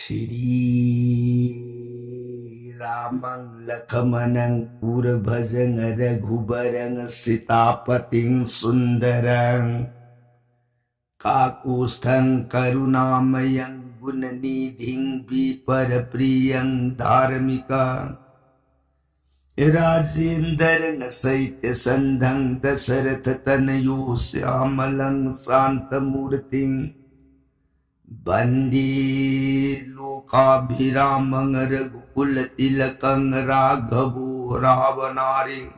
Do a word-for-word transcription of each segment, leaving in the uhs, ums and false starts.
श्रीरामं लक्ष्मणं पूर्वजं रघुवरं सीतापतिं सुन्दरं काकुत्स्थं करुणामयं गुणनिधिं विप्रप्रियं धार्मिकं राजेन्द्रं सत्यसन्धं दशरथतनयो श्यामलं शान्तमूर्तिं वन्दे लोकाभिरामं रघुकुलतिलकं राघवो रावणारिं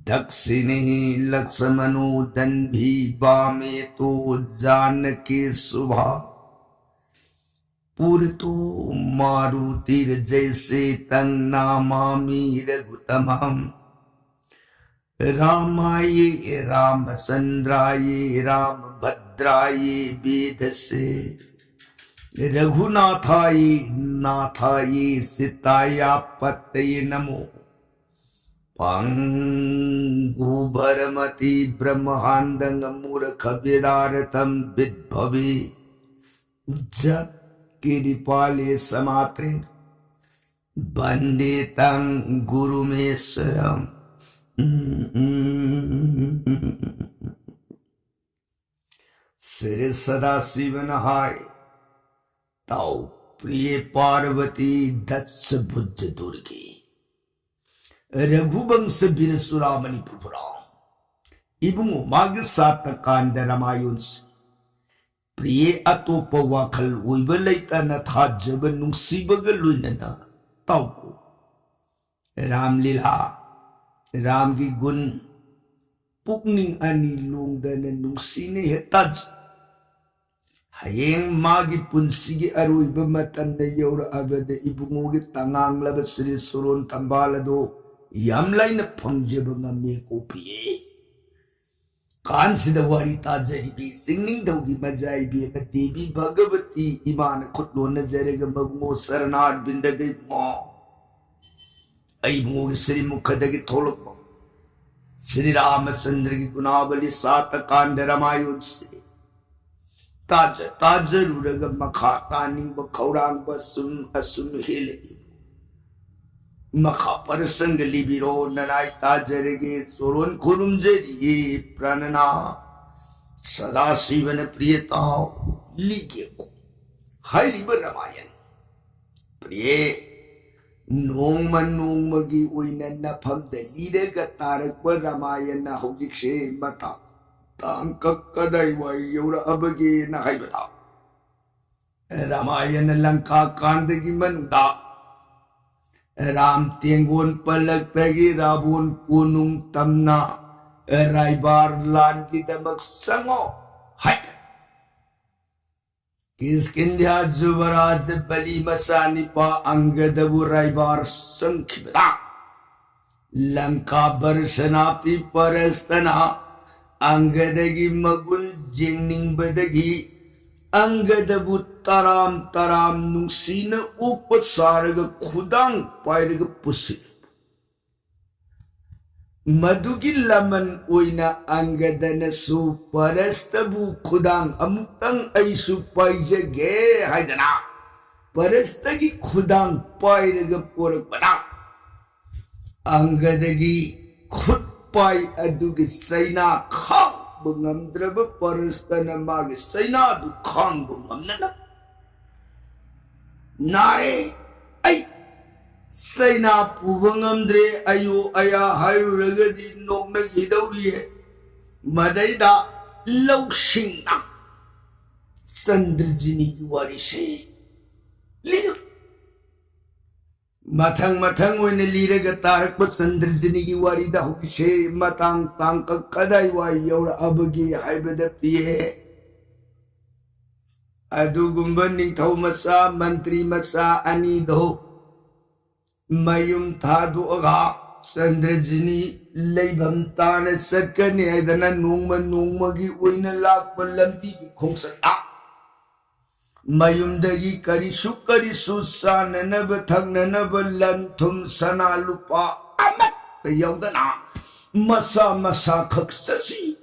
दक्षिणे लक्ष्मणो दण्डी वामे तु जानकी शुभा पुरतो मारुतिर्जयसे तं नमामि रघुत्तमम्। रामाय रामचन्द्राय रामभद्राय वेधसे रघुनाथाय नाथाय सीतायापतये नमो। पङ्गुभरमतिब्रह्माण्डं मूर्खवेदार्थं विद्भवे जत्किरिपाले समात्रे वन्दे तं गुरुमीश्वरम्। श्री सदाशिवन हाय ꯇꯥꯎ ꯄ꯭ꯔꯤꯌꯦ ꯄꯥꯔꯕꯇꯤ ꯗꯛꯁ ꯚꯨꯖ ꯗꯨꯔꯒꯦ ꯔꯘꯨꯕꯪꯁ ꯕꯤꯔ ꯆꯨꯔꯥꯃꯅꯤ ꯄ꯭ꯔꯚꯨꯔꯥꯝ꯫ ꯏꯕꯨꯡꯉꯣ, ꯃꯥꯒꯤ ꯁꯥꯇ ꯀꯥꯟꯗ ꯔꯥꯃꯥꯌꯣꯟꯁꯤ ꯄ꯭ꯔꯤꯌꯦ ꯑꯇꯣꯞꯄ ꯋꯥꯈꯜ ꯑꯣꯏꯕ ꯂꯩꯇꯅ ꯊꯥꯖꯕ ꯅꯨꯡꯁꯤꯕꯒ ꯂꯣꯏꯅꯅ ꯇꯥꯎꯀꯣ꯫ ꯔꯥꯝ ꯂꯤꯂꯥ, ꯔꯥꯝꯒꯤ ꯒꯨꯟ, ꯄꯨꯛꯅꯤꯡ ꯑꯅꯤ ꯂꯣꯡꯗꯅ ꯅꯨꯡꯁꯤꯅ ꯍꯦꯛ ꯇꯥꯖ꯫ ꯍꯌꯦꯡ ꯃꯥꯒꯤ ꯄꯨꯟꯁꯤꯒꯤ ꯑꯔꯣꯏꯕ ꯃꯇꯝꯗ ꯌꯧꯔꯛꯑꯕꯗ ꯏꯕꯨꯡꯉꯣꯒꯤ ꯇꯉꯥꯡꯂꯕ ꯁ꯭ꯔꯤ ꯁꯣꯔꯣꯟ ꯊꯝꯕꯥꯜ ꯑꯗꯣ ꯌꯥꯝ ꯂꯥꯏꯅ ꯐꯪꯖꯕ ꯉꯝꯃꯦ ꯀꯣ ꯄ꯭ꯔꯤꯌꯦ꯫ ꯀꯥꯟꯁꯤꯗ ꯋꯥꯔꯤ ꯇꯥꯖꯔꯤꯕꯤ ꯆꯤꯡꯅꯤꯡꯊꯧꯒꯤ ꯃꯖꯥ ꯏꯕꯦꯝꯃ ꯗꯦꯕꯤ ꯚꯒꯕꯇꯤ ꯏꯃꯥꯅ ꯈꯨꯠ ꯂꯣꯟꯅꯖꯔꯒ ꯃꯕꯨꯡꯉꯣ ꯁꯔꯅꯥꯔꯕꯤꯟꯗꯗ ꯏꯕꯨꯡꯉꯣ꯫ ꯑꯩ ꯏꯕꯨꯡꯉꯣꯒꯤ ꯁ꯭ꯔꯤꯃꯨꯈꯗꯒꯤ ꯊꯣꯛꯂꯛꯄ ꯁ꯭ꯔꯤ ꯔꯥꯃꯆꯟꯗ꯭ꯔꯒꯤ ꯒꯨꯅꯥꯕꯂꯤ ꯁꯥꯇ ꯀꯥꯟꯗ ꯔꯥꯃꯥꯌꯣꯟꯁꯦ ꯇꯥꯖ ꯇꯥꯖꯔꯨꯔꯒ ꯃꯈꯥ ꯇꯥꯅꯤꯡꯕ ꯈꯧꯔꯥꯡꯕ ꯁꯨꯝ ꯑꯁꯨꯝ ꯍꯦꯜꯂꯛꯏ꯫ ꯃꯈꯥ ꯄꯔꯁꯪꯒ ꯂꯤꯕꯤꯔꯣ, ꯅꯅꯥꯏ ꯇꯥꯖꯔꯒꯦ꯫ ꯆꯣꯔꯣꯟ ꯈꯨꯔꯨꯝꯖꯔꯤꯌꯦ ꯄ꯭ꯔꯥꯅꯅꯥ꯫ ꯁꯗꯥꯁꯤꯕꯅ ꯄ꯭ꯔꯤꯌ ꯇꯥꯎ ꯂꯤꯒꯦꯀꯣ꯫ ꯍꯥꯏꯔꯤꯕ ꯔꯥꯃꯥꯌꯟ ꯄ꯭ꯔꯤꯌꯦ, ꯅꯣꯡꯃ ꯅꯣꯡꯃꯒꯤ ꯑꯣꯏꯅ ꯅꯐꯝꯗ ꯂꯤꯔꯒ ꯇꯥꯔꯛꯄ ꯔꯥꯃꯥꯌꯟꯅ ꯍꯧꯖꯤꯛꯁꯦ ꯃꯇꯥꯡ ꯇꯥꯡꯀꯛ ꯀꯗꯥꯏꯋꯥꯏ ꯌꯧꯔꯛꯑꯕꯒꯦꯅ ꯍꯥꯏꯕꯗ, ꯔꯥꯃꯥꯌꯟ ꯂꯪꯀꯥ ꯀꯥꯟꯗꯒꯤ ꯃꯅꯨꯡꯗ ꯔꯥꯝ ꯇꯦꯡꯒꯣꯟ ꯄꯜꯂꯛꯇꯒꯤ ꯔꯥꯕꯣꯟ ꯀꯣꯅꯨꯡ ꯇꯝꯅ ꯔꯥꯏꯕꯥꯔ ꯂꯥꯟꯒꯤꯗꯃꯛ ꯆꯪꯉꯣ ꯍꯥꯏ꯫ ꯀꯤꯁꯀꯤꯟꯙ꯭ꯌꯥ ꯖꯨꯕꯔꯥꯖ ꯕꯂꯤ ꯃꯆꯥꯅꯤꯄꯥ ꯑꯪꯒꯗꯕꯨ ꯔꯥꯏꯕꯥꯔ ꯆꯪꯈꯤꯕꯗ, ꯂꯪꯀꯥ ꯕꯔꯁꯅꯥꯄꯤ ꯄꯔꯁꯇꯅ ꯑꯪꯒꯗꯒꯤ ꯃꯒꯨꯟ ꯌꯦꯡꯅꯤꯡꯕꯗꯒꯤ ꯑꯪꯒꯗꯕꯨ ꯇꯔꯥꯝ ꯇꯔꯥꯝ ꯅꯨꯡꯁꯤꯅ ꯑꯣꯛꯄ ꯁꯥꯔꯒ ꯈꯨꯗꯥꯡ ꯄꯥꯏꯔꯒ ꯄꯨꯁꯤꯜꯂꯤ꯫ ꯃꯗꯨꯒꯤ ꯂꯃꯟ ꯑꯣꯏꯅ ꯑꯪꯒꯗꯅꯁꯨ ꯄꯔꯁꯇꯕꯨ ꯈꯨꯗꯥꯡ ꯑꯃꯨꯛꯇꯪ ꯑꯩꯁꯨ ꯄꯥꯏꯖꯒꯦ ꯍꯥꯏꯗꯅ ꯄꯔꯁꯇꯒꯤ ꯈꯨꯗꯥꯡ ꯄꯥꯏꯔꯒ ꯄꯣꯔꯛꯄꯗ, ꯑꯪꯒꯗꯒꯤ ꯈꯨꯠ ꯄꯥꯏ ꯑꯗꯨꯒꯤ ꯆꯩꯅꯥ ꯈꯥꯡꯕ ꯉꯝꯗ꯭ꯔꯕ ꯄꯔꯁꯇꯅ ꯃꯥꯒꯤ ꯆꯩꯅꯥꯗꯨ ꯈꯥꯡꯕ ꯉꯝꯅꯅꯕ, "ꯅꯥꯔꯦ, ꯑꯩ ꯆꯩꯅꯥ ꯄꯨꯕ ꯉꯝꯗ꯭ꯔꯦ, ꯑꯌꯣ ꯑꯌꯥ ꯍꯥꯏꯔꯨꯔꯒꯗꯤ ꯅꯣꯛꯅꯈꯤꯗꯧꯔꯤꯌꯦ"꯫ ꯃꯗꯩꯗ ꯂꯧꯁꯤꯡꯅ ꯆꯟꯗ꯭ꯔꯖꯤꯅꯤꯒꯤ ꯋꯥꯔꯤꯁꯦ ꯂꯤꯔꯛ꯫ ꯃꯊꯪ ꯃꯊꯪ ꯑꯣꯏꯅ ꯂꯤꯔꯒ ꯇꯥꯔꯛꯄ ꯆꯟꯗ꯭ꯔꯖꯤꯅꯤꯒꯤ ꯋꯥꯔꯤꯗ ꯍꯧꯖꯤꯛꯁꯦ ꯃꯇꯥꯡ ꯇꯥꯡꯀꯛ ꯀꯗꯥꯏꯋꯥꯏ ꯌꯧꯔꯛꯑꯕꯒꯦ ꯍꯥꯏꯕꯗ ꯄ꯭ꯔꯤꯌꯦ, ꯑꯗꯨꯒꯨꯝꯕ ꯅꯤꯡꯊꯧ ꯃꯆꯥ, ꯃꯟꯇ꯭ꯔꯤ ꯃꯆꯥ ꯑꯅꯤꯗꯣ ꯃꯌꯨꯝ ꯊꯥꯗꯣꯛꯑꯒ ꯆꯟꯗ꯭ꯔꯖꯤꯅꯤ ꯂꯩꯐꯝ ꯇꯥꯅ ꯆꯠꯀꯅꯤ ꯍꯥꯏꯗꯅ ꯅꯣꯡꯃ ꯅꯣꯡꯃꯒꯤ ꯑꯣꯏꯅ ꯂꯥꯛꯄ ꯂꯝꯕꯤꯒꯤ ꯈꯣꯡꯆꯠꯇ ꯃꯌꯨꯝꯗꯒꯤ ꯀꯔꯤꯁꯨ ꯀꯔꯤꯁꯨ ꯆꯥꯅꯅꯕ ꯊꯛꯅꯅꯕ ꯂꯟ ꯊꯨꯝ ꯁꯅꯥ ꯂꯨꯄꯥ ꯑꯃꯠꯇ ꯌꯥꯎꯗꯅ ꯃꯁꯥ ꯃꯁꯥ ꯈꯛ ꯆꯠꯁꯤ,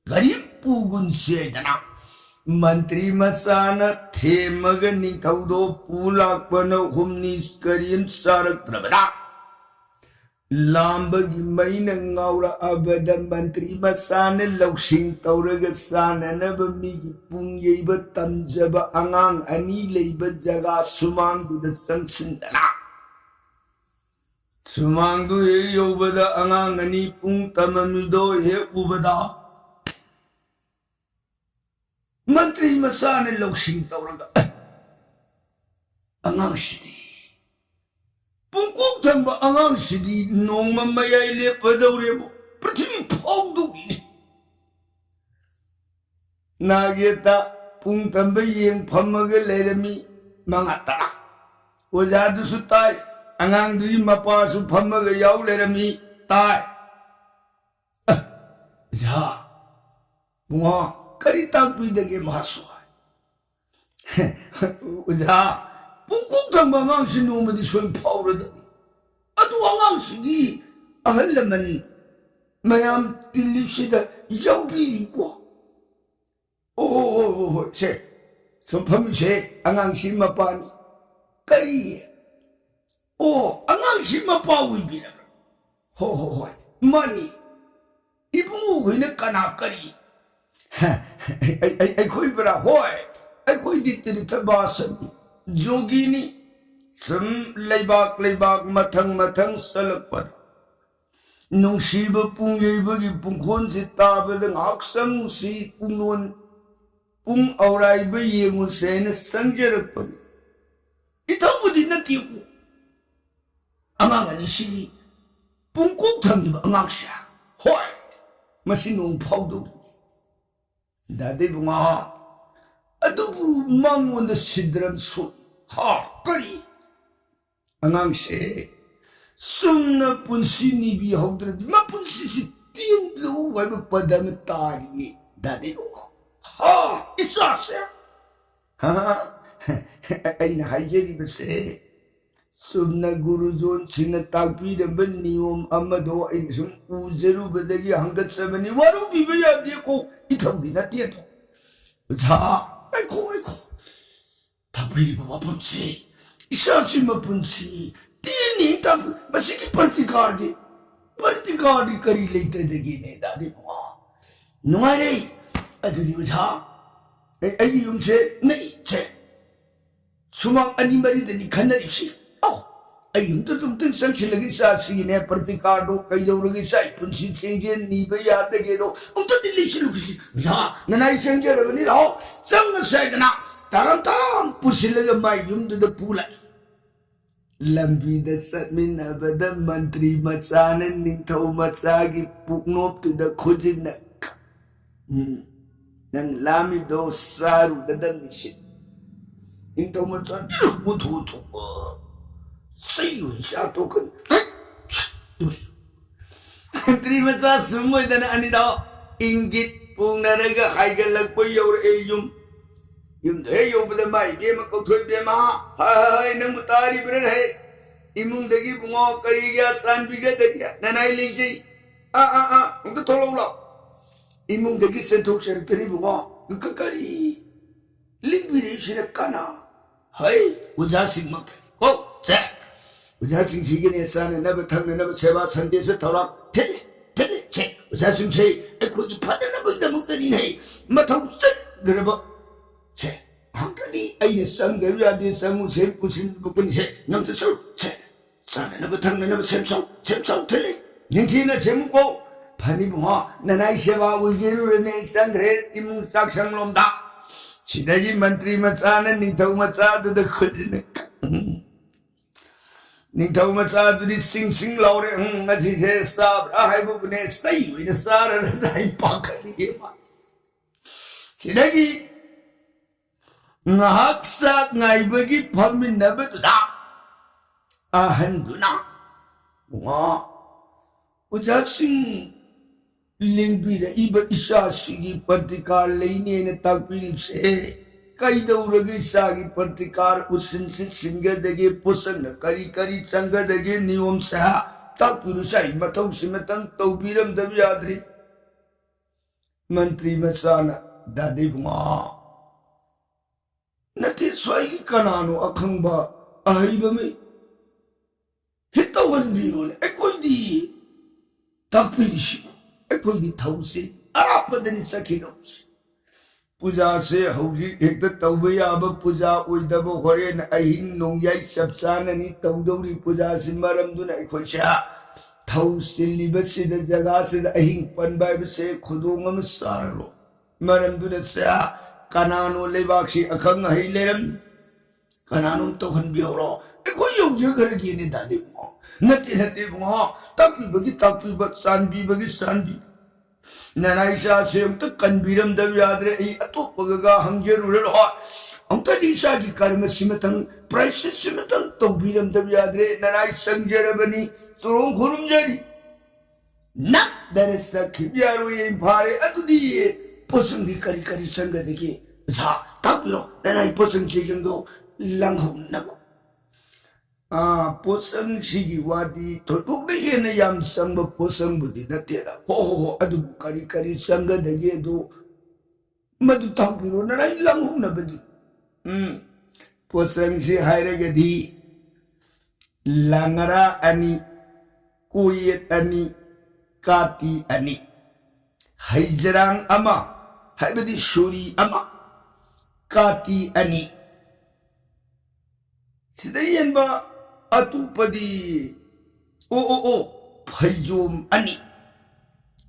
ꯒꯥꯔꯤ ꯄꯨꯒꯨꯟꯁꯤ ꯍꯥꯏꯗꯅ ꯃꯟꯇ꯭ꯔꯤ ꯃꯆꯥꯅ ꯊꯦꯝꯃꯒ ꯅꯤꯡꯊꯧꯗꯣ ꯄꯨ ꯂꯥꯛꯄꯅ ꯍꯨꯝꯅꯤ ꯀꯔꯤꯝ ꯆꯥꯔꯛꯇ꯭ꯔꯕꯗ, ꯂꯥꯝꯕꯒꯤ ꯃꯩꯅ ꯉꯥꯎꯔꯛꯑꯕꯗ ꯃꯟꯇ꯭ꯔꯤ ꯃꯆꯥꯅ ꯂꯧꯁꯤꯡ ꯇꯧꯔꯒ ꯆꯥꯅꯅꯕ ꯃꯤꯒꯤ ꯄꯨꯡ ꯌꯩꯕ ꯇꯝꯖꯕ ꯑꯉꯥꯡ ꯑꯅꯤ ꯂꯩꯕ ꯖꯒꯥ ꯁꯨꯃꯥꯡꯗꯨꯗ ꯆꯪꯁꯤꯟꯗꯅ, ꯁꯨꯃꯥꯡꯗꯨ ꯍꯦꯛ ꯌꯧꯕꯗ ꯑꯉꯥꯡ ꯑꯅꯤ ꯄꯨꯡ ꯇꯝꯃꯝꯃꯤꯗꯣ ꯍꯦꯛ ꯎꯕꯗ, ꯃꯟꯇ꯭ꯔꯤ ꯃꯆꯥꯅ ꯂꯧꯁꯤꯡ ꯇꯧꯔꯒ, "ꯑꯉꯥꯡꯁꯤꯗꯤ, ꯄꯨꯡꯀꯣꯛ ꯊꯪꯕ ꯑꯉꯥꯡꯁꯤꯗꯤ ꯅꯣꯡꯃ ꯃꯌꯥꯏ ꯂꯦꯞꯄꯗꯧꯔꯦꯕꯨ, ꯄ꯭ꯔꯤꯊꯤꯕꯤ ꯐꯥꯎꯗꯧꯔꯤꯅꯤ"꯫ ꯅꯥꯒꯦꯠꯇ ꯄꯨꯡ ꯇꯝꯕ ꯌꯦꯡ ꯐꯝꯃꯒ ꯂꯩꯔꯝꯃꯤ ꯃꯉꯥ ꯇꯔꯥ꯫ ꯑꯣꯖꯥꯗꯨꯁꯨ ꯇꯥꯏ, ꯑꯉꯥꯡꯗꯨꯒꯤ ꯃꯄꯥꯁꯨ ꯐꯝꯃꯒ ꯌꯥꯎ ꯂꯩꯔꯝꯃꯤ, ꯇꯥꯏ꯫ "ꯑ, ꯑꯣꯖꯥ, ꯕꯨꯡꯉꯣ, ꯀꯔꯤ ꯇꯥꯛꯄꯤꯗꯒꯦ ꯃꯍꯥꯁꯨ?" ꯍꯥꯏ꯫ "ꯑꯣꯖꯥ, ꯄꯨꯡꯀꯣꯛ ꯊꯪꯕ ꯑꯉꯥꯡꯁꯤ ꯅꯣꯡꯃꯗꯤ ꯁꯣꯏ ꯐꯥꯎꯔꯗꯕꯅꯤ꯫ ꯑꯗꯨ ꯑꯉꯥꯡꯁꯤꯒꯤ ꯑꯍꯜ ꯂꯃꯟ ꯃꯌꯥꯝ ꯇꯤꯜꯂꯤꯁꯤꯗ ꯌꯥꯎꯕꯤꯔꯤꯀꯣ?" "ꯑꯣ, ꯑꯣ, ꯑꯣ, ꯑꯣ, ꯍꯣꯏ, ꯁꯦ, ꯁꯨꯝ ꯐꯝꯃꯤꯁꯦ, ꯑꯉꯥꯡꯁꯤ ꯃꯄꯥꯅꯤ"꯫ "ꯀꯔꯤ? ꯑꯣ, ꯑꯉꯥꯡꯁꯤ ꯃꯄꯥ ꯑꯣꯏꯕꯤꯔꯕ꯭ꯔꯥ?" "ꯍꯣ, ꯍꯣ, ꯍꯣꯏ, ꯃꯥꯅꯤ"꯫ "ꯏꯕꯨꯡꯉꯣ ꯍꯣꯏꯅ ꯀꯅꯥ ꯀꯔꯤ?" "ꯑꯩ-, ꯑꯩ-, ꯑꯩꯈꯣꯏꯕꯨꯔꯥ? ꯍꯣꯏ, ꯑꯩꯈꯣꯏꯗꯤ ꯇꯤꯔꯊꯕꯥꯁꯅꯤ, ꯖꯣꯒꯤꯅꯤ꯫ ꯁꯨꯝ ꯂꯩꯕꯥꯛ ꯂꯩꯕꯥꯛ ꯃꯊꯪ ꯃꯊꯪ ꯆꯠꯂꯛꯄꯗ ꯅꯨꯡꯁꯤꯕ ꯄꯨꯡ ꯌꯩꯕꯒꯤ ꯄꯨꯡꯈꯣꯟꯁꯤ ꯇꯥꯕꯗ ꯉꯥꯏꯍꯥꯛ ꯆꯪꯉꯨꯁꯤ, ꯄꯨꯡꯂꯣꯟ, ꯄꯨꯡ ꯑꯧꯔꯥꯏꯕ ꯌꯦꯡꯉꯨꯁꯦ ꯍꯥꯏꯅ ꯆꯪꯖꯔꯛꯄꯅꯤ꯫ ꯏꯊꯧꯕꯨꯗꯤ ꯅꯠꯇꯦꯀꯣ, ꯑꯉꯥꯡ ꯑꯅꯤꯁꯤꯒꯤ ꯄꯨꯡꯀꯣꯛ ꯊꯪꯉꯤꯕ ꯑꯉꯥꯡꯁꯦ꯫ ꯍꯣꯏ, ꯃꯁꯤ ꯅꯣꯡ ꯐꯥꯎꯗꯧꯔꯤ"꯫ "ꯗꯥꯗꯤ ꯕꯨꯡꯉꯣ, ꯑꯗꯨꯕꯨ ꯃꯉꯣꯟꯗ ꯁꯤꯗ꯭ꯔꯝ ꯁꯣꯛꯏ"꯫ "ꯍꯥ, ꯀꯔꯤ?" "ꯑꯉꯥꯡꯁꯦ ꯆꯨꯝꯅ ꯄꯨꯟꯁꯤ ꯅꯤꯕꯤꯍꯧꯗ꯭ꯔꯗꯤ ꯃꯄꯨꯟꯁꯤꯁꯤ ꯇꯦꯟꯂꯨ ꯍꯥꯏꯕ ꯄꯗ ꯑꯃ ꯇꯥꯔꯤꯌꯦ ꯗꯥꯗꯤ ꯕꯨꯡꯉꯣ"꯫ "ꯍꯥ, ꯏꯆꯥꯁꯦ?" "ꯍꯥ, ꯑꯩꯅ ꯍꯥꯏꯖꯔꯤꯕꯁꯦ ꯆꯨꯝꯅ ꯒꯨꯔꯨꯖꯣꯟꯁꯤꯡꯅ ꯇꯥꯛꯄꯤꯔꯝꯕ ꯅꯤꯌꯣꯝ ꯑꯃꯗꯣ ꯑꯩꯅ ꯁꯨꯝ ꯎꯖꯔꯨꯕꯗꯒꯤ ꯍꯪꯒꯠꯆꯕꯅꯤ꯫ ꯋꯥꯔꯧꯕꯤꯕ ꯌꯥꯗꯦꯀꯣ, ꯏꯊꯧꯗꯤ ꯅꯠꯇꯦ ꯑꯗꯣ"꯫ ꯑꯣꯖꯥ, ꯉꯥꯏꯈꯣ, ꯉꯥꯏꯈꯣ꯫ ꯇꯥꯛꯄꯤꯔꯤꯕ ꯋꯥꯐꯝꯁꯤ ꯏꯆꯥꯁꯤ ꯃꯄꯨꯟꯁꯤ ꯇꯦꯟꯅ ꯍꯦꯛ ꯇꯥꯛꯄꯤ-, ꯃꯁꯤꯒꯤ ꯄ꯭ꯔꯇꯤꯀꯥꯔꯗꯤ, ꯄ꯭ꯔꯇꯤꯀꯥꯔꯗꯤ ꯀꯔꯤ ꯂꯩꯇꯗꯒꯦꯅꯦ, ꯗꯥꯗꯤ ꯃꯉꯥ? ꯅꯨꯡꯉꯥꯏꯔꯦ꯫ ꯑꯗꯨꯗꯤ ꯑꯣꯖꯥ, ꯑꯩ, ꯑꯩꯒꯤ ꯌꯨꯝꯁꯦ ꯅꯛꯏꯁꯦ ꯁꯨꯃꯥꯡ ꯑꯅꯤ ꯃꯔꯤꯗꯅꯤ ꯈꯟꯅꯔꯤꯕꯁꯤ꯫ ꯑꯧ, ꯑꯩ ꯌꯨꯝꯗ ꯑꯗꯨꯝꯇꯪ ꯆꯪꯁꯤꯜꯂꯒ ꯏꯆꯥꯁꯤꯒꯤꯅꯦ, ꯄ꯭ꯔꯇꯤꯀꯥꯔꯗꯣ ꯀꯩꯗꯧꯔꯒꯦ, ꯏꯆꯥ ꯄꯨꯟꯁꯤ ꯆꯦꯡꯖꯦꯜ ꯅꯤꯕ ꯌꯥꯗꯒꯦꯗꯣ ꯑꯝꯇꯗꯤ ꯂꯩꯁꯤꯜꯂꯨꯈꯤꯁꯤ꯫ ꯑꯣꯖꯥ, ꯅꯅꯥꯏ ꯆꯪꯖꯔꯕꯅꯤ, ꯂꯥꯛꯑꯣ, ꯆꯪꯉꯁꯦ ꯍꯥꯏꯗꯅ ꯇꯔꯥꯝ ꯇꯔꯥꯝ ꯄꯨꯁꯤꯜꯂꯒ ꯃꯥꯏ ꯌꯨꯝꯗꯨꯗ ꯄꯨ ꯂꯥꯛꯏ꯫ ꯂꯝꯕꯤꯗ ꯆꯠꯃꯤꯟꯅꯕꯗ ꯃꯟꯇ꯭ꯔꯤ ꯃꯆꯥꯅ ꯅꯤꯡꯊꯧ ꯃꯆꯥꯒꯤ ꯄꯨꯛꯅꯣꯞꯇꯨꯗ ꯈꯨꯖꯤꯟꯅ, "ꯎꯝ, ꯅꯪ ꯂꯥꯝꯃꯤꯗꯣ ꯆꯥꯔꯨꯒꯗꯕꯅꯤ ꯁꯤ꯫ ꯅꯤꯡꯊꯧ ꯃꯆꯥ ꯎꯊꯨ ꯊꯨꯕ ꯆꯩ ꯑꯣꯏꯅ ꯆꯥꯊꯣꯛꯀꯅꯤ꯫" ꯃꯟꯇ꯭ꯔꯤ ꯃꯆꯥ ꯁꯨꯝ ꯑꯣꯏꯗꯅ ꯑꯅꯤꯗꯣ ꯏꯪꯒꯤꯠ ꯄꯣꯡꯅꯔꯒ ꯍꯥꯏꯒꯠꯂꯛꯄ ꯌꯧꯔꯛꯑꯦ ꯌꯨꯝ꯫ ꯌꯨꯝꯗ ꯍꯦꯛ ꯌꯧꯕꯗ ꯃꯥꯏ ꯏꯕꯦꯝꯃ ꯀꯧꯊꯣꯛ, "ꯏꯕꯦꯝꯃ, ꯍꯥꯏ, ꯍꯥꯏ, ꯍꯥꯏ, ꯅꯪꯕꯨ ꯇꯥꯔꯤꯕ꯭ꯔꯥ ꯍꯦ? ꯏꯃꯨꯡꯗꯒꯤ ꯏꯕꯨꯡꯉꯣ ꯀꯔꯤꯒꯤ ꯑꯆꯥꯟꯕꯤꯒꯗꯒꯦ? ꯅꯅꯥꯏ ꯂꯩꯖꯩ꯫ ꯑꯥ, ꯑꯥ, ꯑꯥ, ꯑꯝꯇ ꯊꯣꯛꯂꯛꯎ ꯂꯥꯎ꯫" ꯏꯃꯨꯡꯗꯒꯤ ꯆꯦꯟꯊꯣꯛꯆꯔꯛꯇꯅ ꯏꯕꯨꯡꯉꯣ, ꯀ-, ꯀꯔꯤ? ꯂꯤꯡꯕꯤꯔꯛꯏꯁꯤꯅ ꯀꯅꯥ? ꯍꯩ, ꯑꯣꯖꯥꯁꯤꯡꯃꯛ ꯀꯣ, ꯁꯦ, ꯑꯣꯖꯥꯁꯤꯡꯁꯤꯒꯤꯅꯦ ꯆꯥꯅꯅꯕ ꯊꯛꯅꯅꯕ ꯁꯦꯕꯥ ꯁꯟꯗꯦꯁ ꯊꯧꯔꯥꯡ ꯊꯤꯜꯂꯤ, ꯊꯤꯜꯂꯤ, ꯁꯦ, ꯑꯣꯖꯥꯁꯤꯡꯁꯦ ꯑꯩꯈꯣꯏꯒꯤ ꯐꯅꯅꯕꯒꯤꯗꯃꯛꯇꯅꯤꯅꯦ ꯃꯊꯧ ꯆꯠꯈ꯭ꯔꯕ꯫ ꯁꯦ, ꯉꯥꯏꯍꯥꯛꯇꯗꯤ ꯑꯩꯅ ꯆꯪꯗꯕ ꯌꯥꯗꯦ, ꯆꯪꯉꯨ, ꯁꯦ, ꯄꯨꯁꯤꯟꯕ ꯄꯨꯟꯁꯦ, ꯅꯪꯁꯨ ꯆꯠꯂꯨ, ꯁꯦ꯫ ꯆꯥꯅꯅꯕ ꯊꯛꯅꯅꯕ ꯁꯦꯝ ꯁꯥꯎ, ꯁꯦꯝ ꯁꯥꯎ ꯊꯤꯜꯂꯤ꯫ ꯅꯤꯡꯊꯤꯅ ꯁꯦꯝꯃꯨꯀꯣ꯫ ꯐꯅꯤ ꯏꯕꯨꯡꯉꯣ, ꯅꯅꯥꯏ ꯁꯦꯕꯥ ꯑꯣꯏꯖꯔꯨꯔꯅꯦ꯫ ꯆꯪꯈ꯭ꯔꯦ ꯏꯃꯨꯡ ꯆꯥꯛꯁꯪꯂꯣꯝꯗ꯫ ꯁꯤꯗꯒꯤ ꯃꯟꯇ꯭ꯔꯤ ꯃꯆꯥꯅ ꯅꯤꯡꯊꯧ ꯃꯆꯥꯗꯨꯗ ꯈꯨꯠꯁꯤꯅ ꯀ-, ꯅꯤꯡꯊꯧ ꯃꯆꯥꯗꯨꯗꯤ ꯁꯤꯡ ꯁꯤꯡ ꯂꯥꯎꯔꯦ꯫ "ꯎꯝ, ꯉꯁꯤꯁꯦ ꯆꯥꯕ꯭ꯔꯥ ꯍꯥꯏꯕꯕꯨꯅꯦ, ꯆꯩ ꯑꯣꯏꯅ ꯆꯥꯔꯅꯤ" ꯍꯥꯏꯅ ꯄꯥꯈꯠꯂꯤꯌꯦ ꯃꯥ꯫ ꯁꯤꯗꯒꯤ ꯉꯥꯏꯍꯥꯛ ꯆꯥꯛ ꯉꯥꯏꯕꯒꯤ ꯐꯝꯃꯤꯟꯅꯕꯗꯨꯗ ꯑꯍꯟꯗꯨꯅ, "ꯏꯕꯨꯡꯉꯣ, ꯑꯣꯖꯥꯁꯤꯡ ꯂꯦꯡꯕꯤꯔꯛꯏꯕ ꯏꯆꯥꯁꯤꯒꯤ ꯄ꯭ꯔꯇꯤꯀꯥꯔ ꯂꯩꯅꯦꯅ ꯇꯥꯛꯄꯤꯔꯤꯕꯁꯦ ꯀꯩꯗꯧꯔꯒꯦ? ꯏꯆꯥꯒꯤ ꯄ꯭ꯔꯇꯤꯀꯥꯔ ꯎꯁꯤꯟꯁꯤ ꯁꯤꯟꯒꯗꯒꯦ, ꯄꯣꯠꯁꯛꯅ ꯀꯔꯤ ꯀꯔꯤ ꯆꯪꯒꯗꯒꯦ, ꯅꯤꯌꯣꯝꯁꯦ ꯇꯥꯛꯄꯤꯔꯨ꯫ ꯏꯆꯥꯒꯤ ꯃꯊꯧꯁꯤꯃꯇꯪ ꯇꯧꯕꯤꯔꯝꯗꯕ ꯌꯥꯗ꯭ꯔꯤ꯫" ꯃꯟꯇ꯭ꯔꯤ ꯃꯆꯥꯅ ꯗꯥꯗꯤ ꯏꯕꯨꯡꯉꯣ, ꯅꯠꯇꯦ, ꯁ꯭ꯋꯥꯏꯒꯤ ꯀꯅꯥꯅꯣ ꯑꯈꯪꯕ ꯑꯍꯩꯕ ꯃꯤ ꯍꯤꯠ ꯇꯧꯍꯟꯕꯤꯔꯣꯅꯦ꯫ ꯑꯩꯈꯣꯏꯗꯤ ꯇꯥꯛꯄꯤꯔꯤꯁꯤꯕꯨ, ꯑꯩꯈꯣꯏꯗꯤ ꯊꯧꯁꯤ ꯑꯔꯥꯞꯄꯗꯅꯤ ꯆꯠꯈꯤꯗꯧꯁꯤ꯫ ꯄꯨꯖꯥꯁꯦ ꯍꯧꯖꯤꯛ ꯍꯦꯛꯇ ꯇꯧꯕ ꯌꯥꯕ ꯄꯨꯖꯥ ꯑꯣꯏꯗꯕ, ꯍꯣꯔꯦꯟ ꯑꯍꯤꯡ ꯅꯣꯡꯌꯥꯏ ꯆꯞ ꯆꯥꯅꯅꯤ ꯇꯧꯗꯧꯔꯤ ꯄꯨꯖꯥꯁꯤ꯫ ꯃꯔꯝꯗꯨꯅ ꯑꯩꯈꯣꯏꯁꯦ ꯊꯧ ꯆꯤꯜꯂꯤꯕꯁꯤꯗ, ꯖꯒꯥꯁꯤꯗ ꯑꯍꯤꯡ ꯄꯟꯕ ꯍꯥꯏꯕꯁꯦ ꯈꯨꯗꯣꯡ ꯑꯃ ꯆꯥꯔꯔꯣꯏ꯫ ꯃꯔꯝꯗꯨꯅ ꯁꯦ, ꯀꯅꯥꯅꯣ ꯂꯩꯕꯥꯛꯁꯤ ꯑꯈꯪ ꯑꯍꯩ ꯂꯩꯔꯝꯅꯤ? ꯀꯅꯥꯅꯣꯝ ꯇꯧꯍꯟꯕꯤꯍꯧꯔꯣ, ꯑꯩꯈꯣꯏ ꯌꯧꯖꯈ꯭ꯔꯒꯦꯅꯦ ꯗꯥꯗꯤ ꯏꯕꯨꯡꯉꯣ꯫ ꯅꯠꯇꯦ, ꯅꯠꯇꯦ ꯏꯕꯨꯡꯉꯣ, ꯇꯥꯛꯄꯤꯕꯒꯤ ꯇꯥꯛꯄꯤꯕ, ꯆꯥꯟꯕꯤꯕꯒꯤ ꯆꯥꯟꯕꯤꯕ꯫ ꯅꯅꯥꯏ ꯏꯆꯥꯁꯦ ꯑꯝꯇ ꯀꯟꯕꯤꯔꯝꯗꯕ ꯌꯥꯗ꯭ꯔꯦ꯫ ꯑꯩ ꯑꯇꯣꯞꯄꯒ ꯍꯪꯖꯔꯨꯔꯔꯣꯏ꯫ ꯑꯃꯨꯛꯇꯗꯤ ꯏꯆꯥꯒꯤ ꯀꯔꯃꯁꯤꯃꯇꯪ, ꯄ꯭ꯔꯥꯏꯁꯤꯠꯁꯤꯃꯇꯪ ꯇꯧꯕꯤꯔꯝꯗꯕ ꯌꯥꯗ꯭ꯔꯦ꯫ ꯅꯅꯥꯏ ꯆꯪꯖꯔꯕꯅꯤ, ꯆꯨꯔꯣꯡ ꯈꯨꯔꯨꯝꯖꯔꯤ꯫ ꯅꯞꯗꯅ ꯆꯠꯈꯤꯕ ꯌꯥꯔꯣꯏꯌꯦ꯫ ꯐꯥꯔꯦ, ꯑꯗꯨꯗꯤ ꯄꯣꯠꯁꯪꯗꯤ ꯀꯔꯤ ꯀꯔꯤ ꯆꯪꯒꯗꯒꯦ? ꯑꯣꯖꯥ, ꯇꯥꯛꯄꯤꯔꯣ, ꯅꯅꯥꯏ ꯄꯣꯠꯁꯪ ꯆꯦꯁꯤꯡꯗꯣ ꯂꯪꯍꯧꯅꯕ꯫ ꯑꯥ, ꯄꯣꯠꯁꯪꯁꯤꯒꯤ ꯋꯥꯗꯤ ꯊꯣꯏꯗꯣꯛꯅ ꯍꯦꯟꯅ ꯌꯥꯝ ꯆꯪꯕ ꯄꯣꯠꯁꯪꯕꯨꯗꯤ ꯅꯠꯇꯦꯗ꯫ ꯍꯣ, ꯍꯣ, ꯍꯣ, ꯑꯗꯨꯕꯨ ꯀꯔꯤ ꯀꯔꯤ ꯆꯪꯒꯗꯒꯦ ꯑꯗꯨ ꯃꯗꯨ ꯇꯥꯛꯄꯤꯔꯣ, ꯅꯅꯥꯏ ꯂꯪꯍꯧꯅꯕꯗꯤ꯫ ꯎꯝ, ꯄꯣꯠꯁꯪꯁꯤ ꯍꯥꯏꯔꯒꯗꯤ ꯂꯥꯡꯉꯔꯥ ꯑꯅꯤ, ꯀꯣꯌꯦꯠ ꯑꯅꯤ, ꯀꯥꯇꯤ ꯑꯅꯤ, ꯍꯩꯖꯔꯥꯡ ꯑꯃ, ꯍꯥꯏꯕꯗꯤ ꯁꯨꯔꯤ ꯑꯃ, ꯀꯥꯇꯤ ꯑꯅꯤ, ꯁꯤꯗ ꯌꯦꯟꯕ ꯑꯇꯣꯞꯄꯗꯤ, ꯑꯣ, ꯑꯣ, ꯑꯣ, ꯐꯩꯖꯣꯝ ꯑꯅꯤ,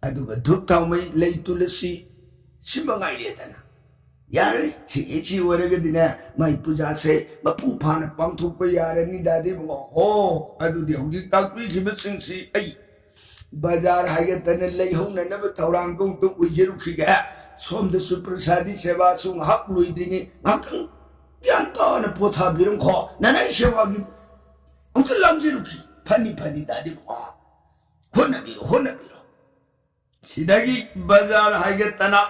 ꯑꯗꯨꯒ ꯙꯨꯞ ꯊꯥꯎꯃꯩ, ꯂꯩ ꯇꯨꯂꯁꯤ, ꯁꯤ ꯃꯉꯥꯏꯔꯦꯗꯅ꯫ ꯌꯥꯔꯦ, ꯁꯤꯒꯤ ꯁꯤ ꯑꯣꯏꯔꯒꯗꯤꯅꯦ, ꯃꯥꯏ ꯄꯨꯖꯥꯁꯦ ꯃꯄꯨꯡ ꯐꯥꯅ ꯄꯥꯡꯊꯣꯛꯄ ꯌꯥꯔꯅꯤ ꯗꯥꯗꯤ ꯏꯕꯨꯡꯉꯣ꯫ ꯍꯣ, ꯑꯗꯨꯗꯤ ꯍꯧꯖꯤꯛ ꯇꯥꯛꯄꯤꯈꯤꯕꯁꯤꯡꯁꯤ ꯑꯩ ꯕꯖꯥꯔ ꯍꯥꯏꯒꯠꯇꯅ ꯂꯩꯍꯧꯅꯅꯕ ꯊꯧꯔꯥꯡꯗꯣ ꯑꯃꯨꯛꯇ ꯑꯣꯏꯖꯔꯨꯈꯤꯒꯦ꯫ ꯁꯣꯝꯗꯁꯨ ꯄ꯭ꯔꯁꯥꯗꯤ ꯁꯦꯕꯥꯁꯨ ꯉꯥꯏꯍꯥꯛ ꯂꯣꯏꯗ꯭ꯔꯤꯉꯩ ꯉꯥꯏꯍꯥꯛꯇꯪ ꯒ꯭ꯌꯥꯟ ꯇꯥꯅ ꯄꯣꯊꯥꯕꯤꯔꯝꯈꯣ꯫ ꯅꯅꯥꯏ ꯁꯦꯕꯥꯒꯤ ꯑꯃꯨꯛꯇ ꯂꯥꯡꯖꯔꯨꯈꯤ꯫ ꯐꯅꯤ, ꯐꯅꯤ ꯗꯥꯗꯤ ꯏꯕꯨꯡꯉꯣ꯫ ꯍꯣꯠꯅꯕꯤꯔꯣ, ꯍꯣꯠꯅꯕꯤꯔꯣ꯫ ꯁꯤꯗꯒꯤ ꯕꯖꯥꯔ ꯍꯥꯏꯒꯠꯇꯅ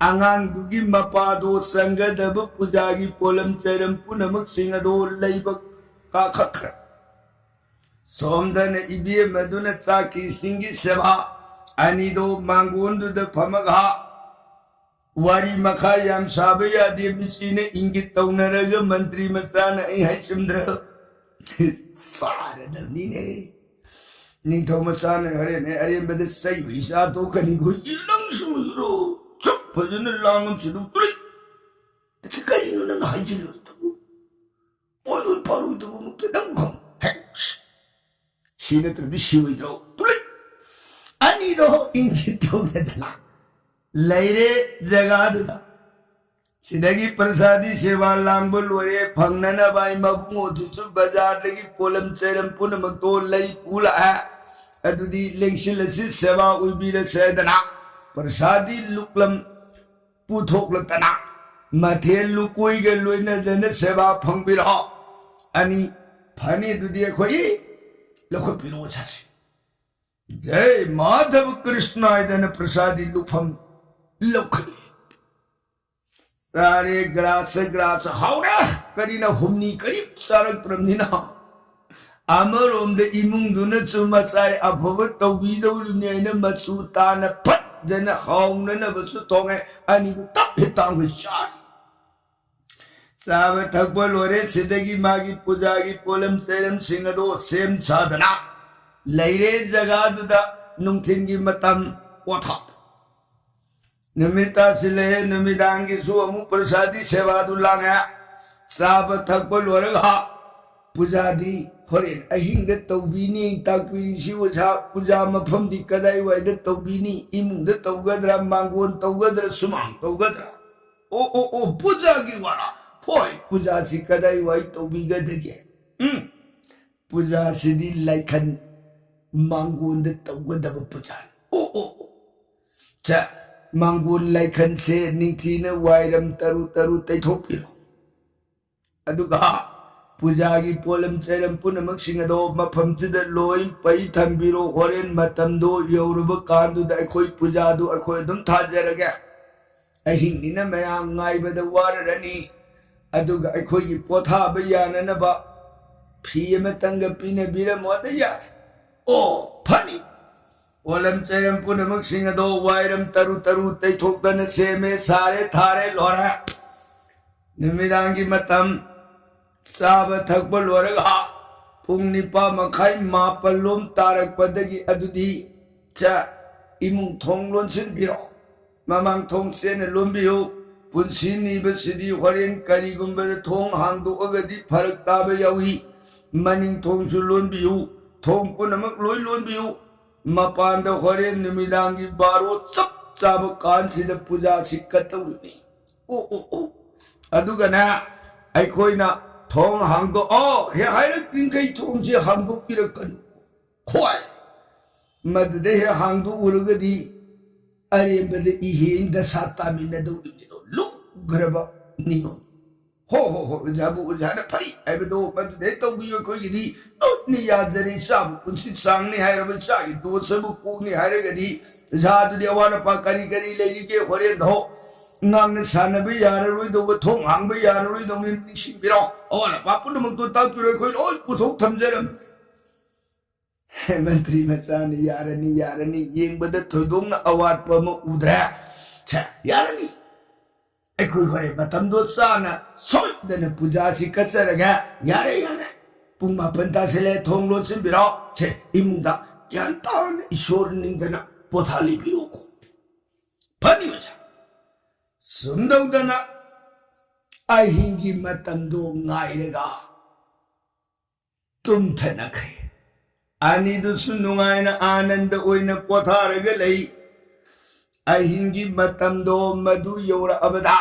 ꯑꯉꯥꯡꯗꯨꯒꯤ ꯃꯄꯥꯗꯣ ꯆꯪꯒꯗꯕ ꯄꯨꯖꯥꯒꯤ ꯄꯣꯠꯂꯝ ꯆꯩꯔꯝ ꯄꯨꯝꯅꯃꯛꯁꯤꯡ ꯑꯗꯣ ꯂꯩꯕ ꯀꯥꯈꯠꯈ꯭ꯔꯦ꯫ ꯁꯣꯝꯗꯅ ꯏꯕꯦꯝꯃꯗꯨꯅ ꯆꯥꯛꯀꯤ ꯏꯁꯤꯡꯒꯤ ꯁꯦꯕꯥ ꯑꯅꯤꯗꯣ ꯃꯥꯡꯒꯣꯟꯗꯨꯗ ꯐꯝꯃꯒ ꯋꯥꯔꯤ ꯃꯈꯥ ꯌꯥꯝ ꯁꯥꯕ ꯌꯥꯗꯦ, ꯃꯤꯆꯤꯅ ꯏꯪꯒꯤꯠ ꯇꯧꯅꯔꯒ ꯃꯟꯇ꯭ꯔꯤ ꯃꯆꯥꯅ ꯑꯩ ꯍꯥꯏ ꯆꯨꯝꯗ꯭ꯔꯣ? ꯆꯥꯔꯗꯕꯅꯤꯅꯦ꯫ ꯅꯤꯡꯊꯧ ꯃꯆꯥꯅ ꯍꯣꯔꯦꯟ ꯑꯩ ꯑꯔꯦꯝꯕꯗ ꯆꯩ ꯍꯨꯏ ꯆꯥꯊꯣꯛꯀꯅꯤꯀꯣ꯫ "ꯏ, ꯅꯪꯁꯨ ꯍꯨꯏꯔꯣ? ꯁꯨꯛ ꯐꯖꯅ ꯂꯥꯡꯉꯝꯁꯤꯗꯨ ꯇꯨꯔꯤ꯫ ꯑꯗꯨ ꯀꯔꯤꯅꯣ ꯅꯪꯅ ꯍꯥꯏꯖꯤꯜꯂꯨꯔꯤꯗꯨꯕꯨ? ꯑꯣꯏꯔꯣꯏ ꯄꯥꯔꯣꯏꯗꯕ ꯑꯃꯨꯛꯇ ꯅꯪ ꯈꯪ-, ꯍꯦꯛ, ꯁꯤ ꯅꯠꯇ꯭ꯔꯗꯤ ꯁꯤꯔꯣꯏꯗ꯭ꯔꯣ? ꯇꯨꯂꯤ!" ꯑꯅꯤꯗꯣ ꯏꯪꯈꯤꯠ ꯇꯧꯅꯗꯅ ꯂꯩꯔꯦ ꯖꯒꯥꯗꯨꯗ꯫ ꯁꯤꯗꯒꯤ ꯄ꯭ꯔꯁꯥꯗꯤ ꯁꯦꯕꯥ ꯂꯥꯡꯕ ꯂꯣꯏꯔꯦ꯫ ꯐꯪꯅꯅꯕ ꯑꯩ ꯃꯕꯨꯡꯉꯣꯗꯨꯁꯨ ꯕꯖꯥꯔꯗꯒꯤ ꯄꯣꯠꯂꯝ ꯆꯩꯔꯝ ꯄꯨꯝꯅꯃꯛꯇꯣ ꯂꯩ ꯄꯨ ꯂꯥꯛꯑꯦ꯫ ꯑꯗꯨꯗꯤ ꯂꯦꯡꯁꯤꯜꯂꯁꯤ, ꯁꯦꯕꯥ ꯑꯣꯏꯕꯤꯔꯁꯦ ꯍꯥꯏꯗꯅ ꯄ꯭ꯔꯁꯥꯗꯤ ꯂꯨꯛꯂꯝ ꯄꯨꯊꯣꯛꯂꯛꯇꯅ ꯃꯊꯦꯜ ꯂꯨꯀꯣꯏꯒ ꯂꯣꯏꯅꯗꯅ ꯁꯦꯕꯥ ꯐꯪꯕꯤꯔꯣ꯫ ꯑꯅꯤ ꯐꯅꯤ, ꯑꯗꯨꯗꯤ ꯑꯩꯈꯣꯏ ꯂꯧꯈꯠꯄꯤꯔꯣ ꯁꯥꯁꯤ꯫ "ꯖꯩ ꯃꯥꯙꯕ ꯀ꯭ꯔꯤꯁꯅ" ꯍꯥꯏꯗꯅ ꯄ꯭ꯔꯁꯥꯗꯤ ꯂꯨꯐꯝ ꯂꯧꯈꯠꯂꯤ꯫ ꯆꯥꯔꯦ ꯒ꯭ꯔꯥꯁ ꯒ꯭ꯔꯥꯁ, ꯍꯥꯎꯔꯦ꯫ ꯀꯔꯤꯅ ꯍꯨꯝꯅꯤ ꯀꯔꯤꯝ ꯆꯥꯔꯛꯇ꯭ꯔꯕꯅꯤꯅ꯫ ꯑꯃꯔꯣꯝꯗ ꯏꯃꯨꯡꯗꯨꯅꯁꯨ ꯃꯆꯥꯏ ꯑꯐꯕ ꯇꯧꯕꯤꯗꯧꯔꯤꯕꯅꯤ ꯍꯥꯏꯅ ꯃꯆꯨ ꯇꯥꯅ ꯐꯖꯅ ꯍꯥꯎꯅꯅꯕꯁꯨ ꯊꯣꯡꯉꯦ꯫ ꯑꯅꯤꯗꯨ ꯇꯞ ꯍꯦꯛ ꯇꯥꯡꯈꯣꯏ ꯆꯥꯔꯦ꯫ ꯆꯥꯕ ꯊꯛꯄ ꯂꯣꯏꯔꯦ꯫ ꯁꯤꯗꯒꯤ ꯃꯥꯒꯤ ꯄꯨꯖꯥꯒꯤ ꯄꯣꯠꯂꯝ ꯆꯩꯔꯝꯁꯤꯡ ꯑꯗꯣ ꯁꯦꯝ ꯁꯥꯗꯅ ꯂꯩꯔꯦ ꯖꯒꯥꯗꯨꯗ ꯅꯨꯡꯊꯤꯜꯒꯤ ꯃꯇꯝ ꯄꯣꯊꯥ꯫ ꯅꯨꯃꯤꯠ ꯇꯥꯁꯤꯜꯂꯛꯑꯦ꯫ ꯅꯨꯃꯤꯗꯥꯡꯒꯤꯁꯨ ꯑꯃꯨꯛ ꯄ꯭ꯔꯁꯥꯗꯤ ꯁꯦꯕꯥꯗꯨ ꯂꯥꯡꯉꯦ꯫ ꯆꯥꯕ ꯊꯛꯄ ꯂꯣꯏꯔꯒ ꯄꯨꯖꯥꯗꯤ ꯍꯣꯔꯦꯟ ꯑꯍꯤꯡꯗ ꯇꯧꯕꯤꯅꯤ꯫ ꯇꯥꯛꯄꯤꯔꯤꯁꯤ ꯑꯣꯖꯥ, ꯄꯨꯖꯥ ꯃꯐꯝꯗꯤ ꯀꯗꯥꯏꯋꯥꯏꯗ ꯇꯧꯕꯤꯅꯤ? ꯏꯃꯨꯡꯗ ꯇꯧꯒꯗ꯭ꯔꯥ, ꯃꯥꯡꯒꯣꯟ ꯇꯧꯒꯗ꯭ꯔꯥ, ꯁꯨꯃꯥꯡ ꯇꯧꯒꯗ꯭ꯔꯥ? ꯑꯣ, ꯑꯣ, ꯑꯣ, ꯄꯨꯖꯥꯒꯤ ꯋꯥꯔꯥ꯫ ꯍꯣꯏ, ꯄꯨꯖꯥꯁꯤ ꯀꯗꯥꯏꯋꯥꯏ ꯇꯧꯕꯤꯒꯗꯒꯦ? ꯎꯝ, ꯄꯨꯖꯥꯁꯤꯗꯤ ꯂꯥꯏꯈꯟ ꯃꯥꯡꯒꯣꯟꯗ ꯇꯧꯒꯗꯕ ꯄꯨꯖꯥꯅꯤ꯫ ꯑꯣ, ꯑꯣ, ꯑꯣ꯫ ꯁꯦ, ꯃꯥꯡꯒꯣꯟ ꯂꯥꯏꯈꯟꯁꯦ ꯅꯤꯡꯊꯤꯅ ꯋꯥꯏꯔꯝ ꯇꯔꯨ ꯇꯔꯨ ꯇꯩꯊꯣꯛꯄꯤꯔꯣ꯫ ꯑꯗꯨꯒ ꯄꯨꯖꯥꯒꯤ ꯄꯣꯠꯂꯝ ꯆꯩꯔꯝ ꯄꯨꯝꯅꯃꯛꯁꯤꯡ ꯑꯗꯣ ꯃꯐꯝꯁꯤꯗ ꯂꯣꯏ ꯄꯩ ꯊꯝꯕꯤꯔꯣ꯫ ꯍꯣꯔꯦꯟ ꯃꯇꯝꯗꯣ ꯌꯧꯔꯕ ꯀꯥꯟꯗꯨꯗ ꯑꯩꯈꯣꯏ ꯄꯨꯖꯥꯗꯨ ꯑꯩꯈꯣꯏ ꯑꯗꯨꯝ ꯊꯥꯖꯔꯒꯦ꯫ ꯑꯍꯤꯡꯅꯤꯅ ꯃꯌꯥꯝ ꯉꯥꯏꯕꯗ ꯋꯥꯔꯔꯅꯤ꯫ ꯑꯗꯨꯒ ꯑꯩꯈꯣꯏꯒꯤ ꯄꯣꯊꯥꯕ ꯌꯥꯅꯅꯕ ꯐꯤ ꯑꯃꯇꯪꯒ ꯄꯤꯅꯕꯤꯔꯝꯃꯣ, ꯑꯗ ꯌꯥꯔꯦ꯫ ꯑꯣ, ꯐꯅꯤ꯫ ꯄꯣꯠꯂꯝ ꯆꯩꯔꯝ ꯄꯨꯝꯅꯃꯛꯁꯤꯡ ꯑꯗꯣ ꯋꯥꯏꯔꯝ ꯇꯔꯨ ꯇꯔꯨ ꯇꯩꯊꯣꯛꯇꯅ ꯁꯦꯝꯃꯦ, ꯁꯥꯔꯦ, ꯊꯥꯔꯦ, ꯂꯣꯏꯔꯦ꯫ ꯅꯨꯃꯤꯗꯥꯡꯒꯤ ꯃꯇꯝ, ꯆꯥꯕ ꯊꯛꯄ ꯂꯣꯏꯔꯒ ꯄꯨꯡ ꯅꯤꯄꯥꯟ ꯃꯈꯥꯏ, ꯃꯥꯄꯜ ꯂꯣꯝ ꯇꯥꯔꯛꯄꯗꯒꯤ ꯑꯗꯨꯗꯤ ꯆꯥ, ꯏꯃꯨꯡ ꯊꯣꯡ ꯂꯣꯟꯁꯤꯟꯕꯤꯔꯣ꯫ ꯃꯃꯥꯡ ꯊꯣꯡ ꯆꯦꯠꯅ ꯂꯣꯟꯕꯤꯌꯨ꯫ ꯄꯨꯟꯁꯤ ꯅꯤꯕꯁꯤꯗꯤ ꯍꯣꯔꯦꯟ ꯀꯔꯤꯒꯨꯝꯕꯗ ꯊꯣꯡ ꯍꯥꯡꯗꯣꯛꯑꯒꯗꯤ ꯐꯔꯛ ꯇꯥꯕ ꯌꯥꯎꯏ꯫ ꯃꯅꯤꯡ ꯊꯣꯡꯁꯨ ꯂꯣꯟꯕꯤꯌꯨ꯫ ꯊꯣꯡ ꯄꯨꯝꯅꯃꯛ ꯂꯣꯏ ꯂꯣꯟꯕꯤꯌꯨ꯫ ꯃꯄꯥꯟꯗ ꯍꯣꯔꯦꯟ ꯅꯨꯃꯤꯗꯥꯡꯒꯤ ꯕꯥꯔꯣ ꯆꯞ ꯆꯥꯕ ꯀꯥꯟꯁꯤꯗ ꯄꯨꯖꯥꯁꯤ ꯀꯠꯇꯧꯔꯤꯅꯤ꯫ ꯑꯣ, ꯑꯣ, ꯑꯣ꯫ ꯑꯗꯨꯒꯅꯦ, ꯑꯩꯈꯣꯏꯅ ꯊꯣꯡ ꯍꯥꯡꯗꯣꯛꯑꯣ ꯍꯦꯛ ꯍꯥꯏꯔꯛꯇ꯭ꯔꯤꯈꯩ ꯊꯣꯡꯁꯦ ꯍꯥꯡꯗꯣꯛꯄꯤꯔꯛꯀꯅꯨ꯫ ꯍꯣꯏ, ꯃꯗꯨꯗ ꯍꯦꯛ ꯍꯥꯡꯗꯣꯛꯎꯔꯒꯗꯤ ꯑꯔꯦꯝꯕꯗ ꯏꯍꯦꯟ ꯗꯁꯥ ꯇꯥꯃꯤꯟꯅꯗꯧꯔꯤꯕꯅꯤꯗꯣ, ꯂꯨꯈ꯭ꯔꯕ ꯅꯤꯌꯣꯝ꯫ ꯍꯣ, ꯍꯣ, ꯍꯣ, ꯑꯣꯖꯥꯕꯨ ꯑꯣꯖꯥꯅ ꯐꯩ ꯍꯥꯏꯕꯗꯣ ꯃꯗꯨꯗꯩ ꯇꯧꯕꯤꯌꯨ꯫ ꯑꯩꯈꯣꯏꯒꯤꯗꯤ ꯂꯣꯏꯅ ꯌꯥꯖꯔꯦ꯫ ꯏꯆꯥꯕꯨ ꯄꯨꯟꯁꯤ ꯁꯥꯡꯅꯤ ꯍꯥꯏꯔꯕ, ꯏꯆꯥꯒꯤ ꯗꯣꯁꯕꯨ ꯀꯣꯛꯅꯤ ꯍꯥꯏꯔꯒꯗꯤ, ꯏꯆꯥꯗꯨꯗꯤ ꯑꯋꯥꯠ ꯑꯄꯥ ꯀꯔꯤ ꯀꯔꯤ ꯂꯩꯔꯤꯒꯦ ꯍꯣꯔꯦꯟꯗꯣ ꯉꯥꯡꯅ ꯁꯥꯟꯅꯕ ꯌꯥꯔꯔꯣꯏꯗꯧꯕ, ꯊꯣꯡ ꯍꯥꯡꯕ ꯌꯥꯔꯔꯣꯏꯗꯧꯅꯤ, ꯅꯤꯡꯁꯤꯡꯕꯤꯔꯣ꯫ ꯑꯋꯥꯠ ꯑꯄꯥ ꯄꯨꯝꯅꯃꯛꯇꯣ ꯇꯥꯛꯄꯤꯔꯣ, ꯑꯩꯈꯣꯏ ꯂꯣꯏ ꯄꯨꯊꯣꯛ ꯊꯝꯖꯔꯝꯃꯤ꯫ ꯃꯟꯇ꯭ꯔꯤ ꯃꯆꯥꯅ ꯌꯥꯔꯅꯤ, ꯌꯥꯔꯅꯤ, ꯌꯦꯡꯕꯗ ꯊꯣꯏꯗꯣꯛꯅ ꯑꯋꯥꯠꯄ ꯑꯃ ꯎꯗ꯭ꯔꯦ꯫ ꯁꯦ, ꯌꯥꯔꯅꯤ꯫ ꯑꯩꯈꯣꯏ ꯍꯣꯔꯦꯟ ꯃꯇꯝꯗꯣ ꯆꯥꯅ ꯁꯣꯏꯗꯅ ꯄꯨꯖꯥꯁꯤ ꯀꯠꯆꯔꯒꯦ꯫ ꯌꯥꯔꯦ, ꯌꯥꯔꯦ꯫ ꯄꯨꯡ ꯃꯥꯄꯟ ꯇꯥꯁꯤꯜꯂꯦ, ꯊꯣꯡ ꯂꯣꯟꯁꯤꯟꯕꯤꯔꯣ꯫ ꯁꯦ, ꯏꯃꯨꯡꯗ ꯒ꯭ꯌꯥꯟ ꯇꯥꯅ ꯏꯁꯣꯔ ꯅꯤꯡꯗꯅ ꯄꯣꯊꯥ ꯂꯩꯕꯤꯔꯣꯀꯣ꯫ ꯐꯅꯤ ꯑꯣꯖꯥ꯫ ꯁꯨꯝ ꯇꯧꯗꯅ ꯑꯍꯤꯡꯒꯤ ꯃꯇꯝꯗꯣ ꯉꯥꯏꯔꯒ ꯇꯨꯝꯊꯅꯈ꯭ꯔꯦ꯫ ꯑꯅꯤꯗꯨꯁꯨ ꯅꯨꯡꯉꯥꯏꯅ ꯑꯥꯅꯟꯗ ꯑꯣꯏꯅ ꯄꯣꯊꯥꯔꯒ ꯂꯩ꯫ ꯑꯍꯤꯡꯒꯤ ꯃꯇꯝꯗꯣ ꯃꯗꯨ ꯌꯧꯔꯛꯑꯕꯗ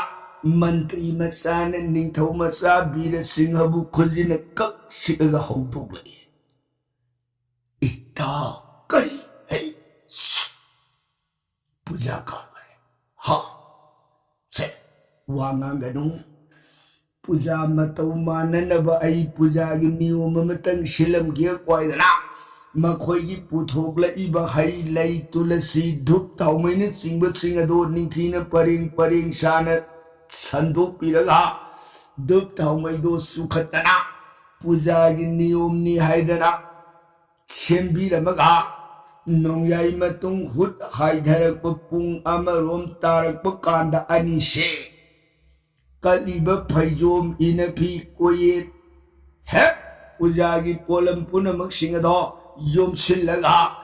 ꯃꯟꯇ꯭ꯔꯤ ꯃꯆꯥꯅ ꯅꯤꯡꯊꯧ ꯃꯆꯥ ꯕꯤꯔ ꯁꯤꯡꯍꯕꯨ ꯈꯨꯖꯤꯟꯅ ꯀꯛ ꯁꯤꯛꯑꯒ ꯍꯧꯗꯣꯛꯂꯛꯏ꯫ "ꯏꯇꯥꯎ, ꯀꯔꯤ? ꯍꯩ, ꯁꯨ!" ꯄꯨꯖꯥ ꯀꯥꯎꯔꯦ꯫ ꯍꯥ? ꯁꯦ, ꯋꯥ ꯉꯥꯡꯒꯅꯨ꯫ ꯄꯨꯖꯥ ꯃꯇꯧ ꯃꯥꯟꯅꯅꯕ ꯑꯩ ꯄꯨꯖꯥꯒꯤ ꯅꯤꯌꯣꯝ ꯑꯃꯇꯪ ꯁꯤꯜꯂꯝꯒꯦ ꯀ꯭ꯋꯥꯏꯗꯅ꯫ ꯃꯈꯣꯏꯒꯤ ꯄꯨꯊꯣꯛꯂꯛꯏꯕ ꯍꯩ ꯂꯩ, ꯇꯨꯂꯁꯤ, ꯙꯨꯞ ꯊꯥꯎꯃꯩꯅꯆꯤꯡꯕꯁꯤꯡ ꯑꯗꯨ ꯅꯤꯡꯊꯤꯅ ꯄꯔꯦꯡ ꯄꯔꯦꯡ ꯁꯥꯅ ꯁꯟꯗꯣꯛꯄꯤꯔꯒ, ꯙꯨꯞ ꯊꯥꯎꯃꯩꯗꯣ ꯆꯨꯈꯠꯇꯅ, ꯄꯨꯖꯥꯒꯤ ꯅꯤꯌꯣꯝꯅꯤ ꯍꯥꯏꯗꯅ ꯁꯦꯝꯕꯤꯔꯝꯃꯒ, ꯅꯣꯡꯌꯥꯏ ꯃꯇꯨꯡ ꯍꯨꯠ ꯍꯥꯏꯊꯔꯛꯄ ꯄꯨꯡ ꯑꯃꯔꯣꯝ ꯇꯥꯔꯛꯄ ꯀꯥꯟꯗ ꯑꯅꯤꯁꯦ ꯀꯠꯂꯤꯕ ꯐꯩꯖꯣꯝ, ꯏꯅꯐꯤ, ꯀꯣꯌꯦꯠ, ꯍꯦꯛ ꯄꯨꯖꯥꯒꯤ ꯄꯣꯠꯂꯝ ꯄꯨꯝꯅꯃꯛꯁꯤꯡ ꯑꯗꯣ ꯌꯣꯝꯁꯤꯜꯂꯒ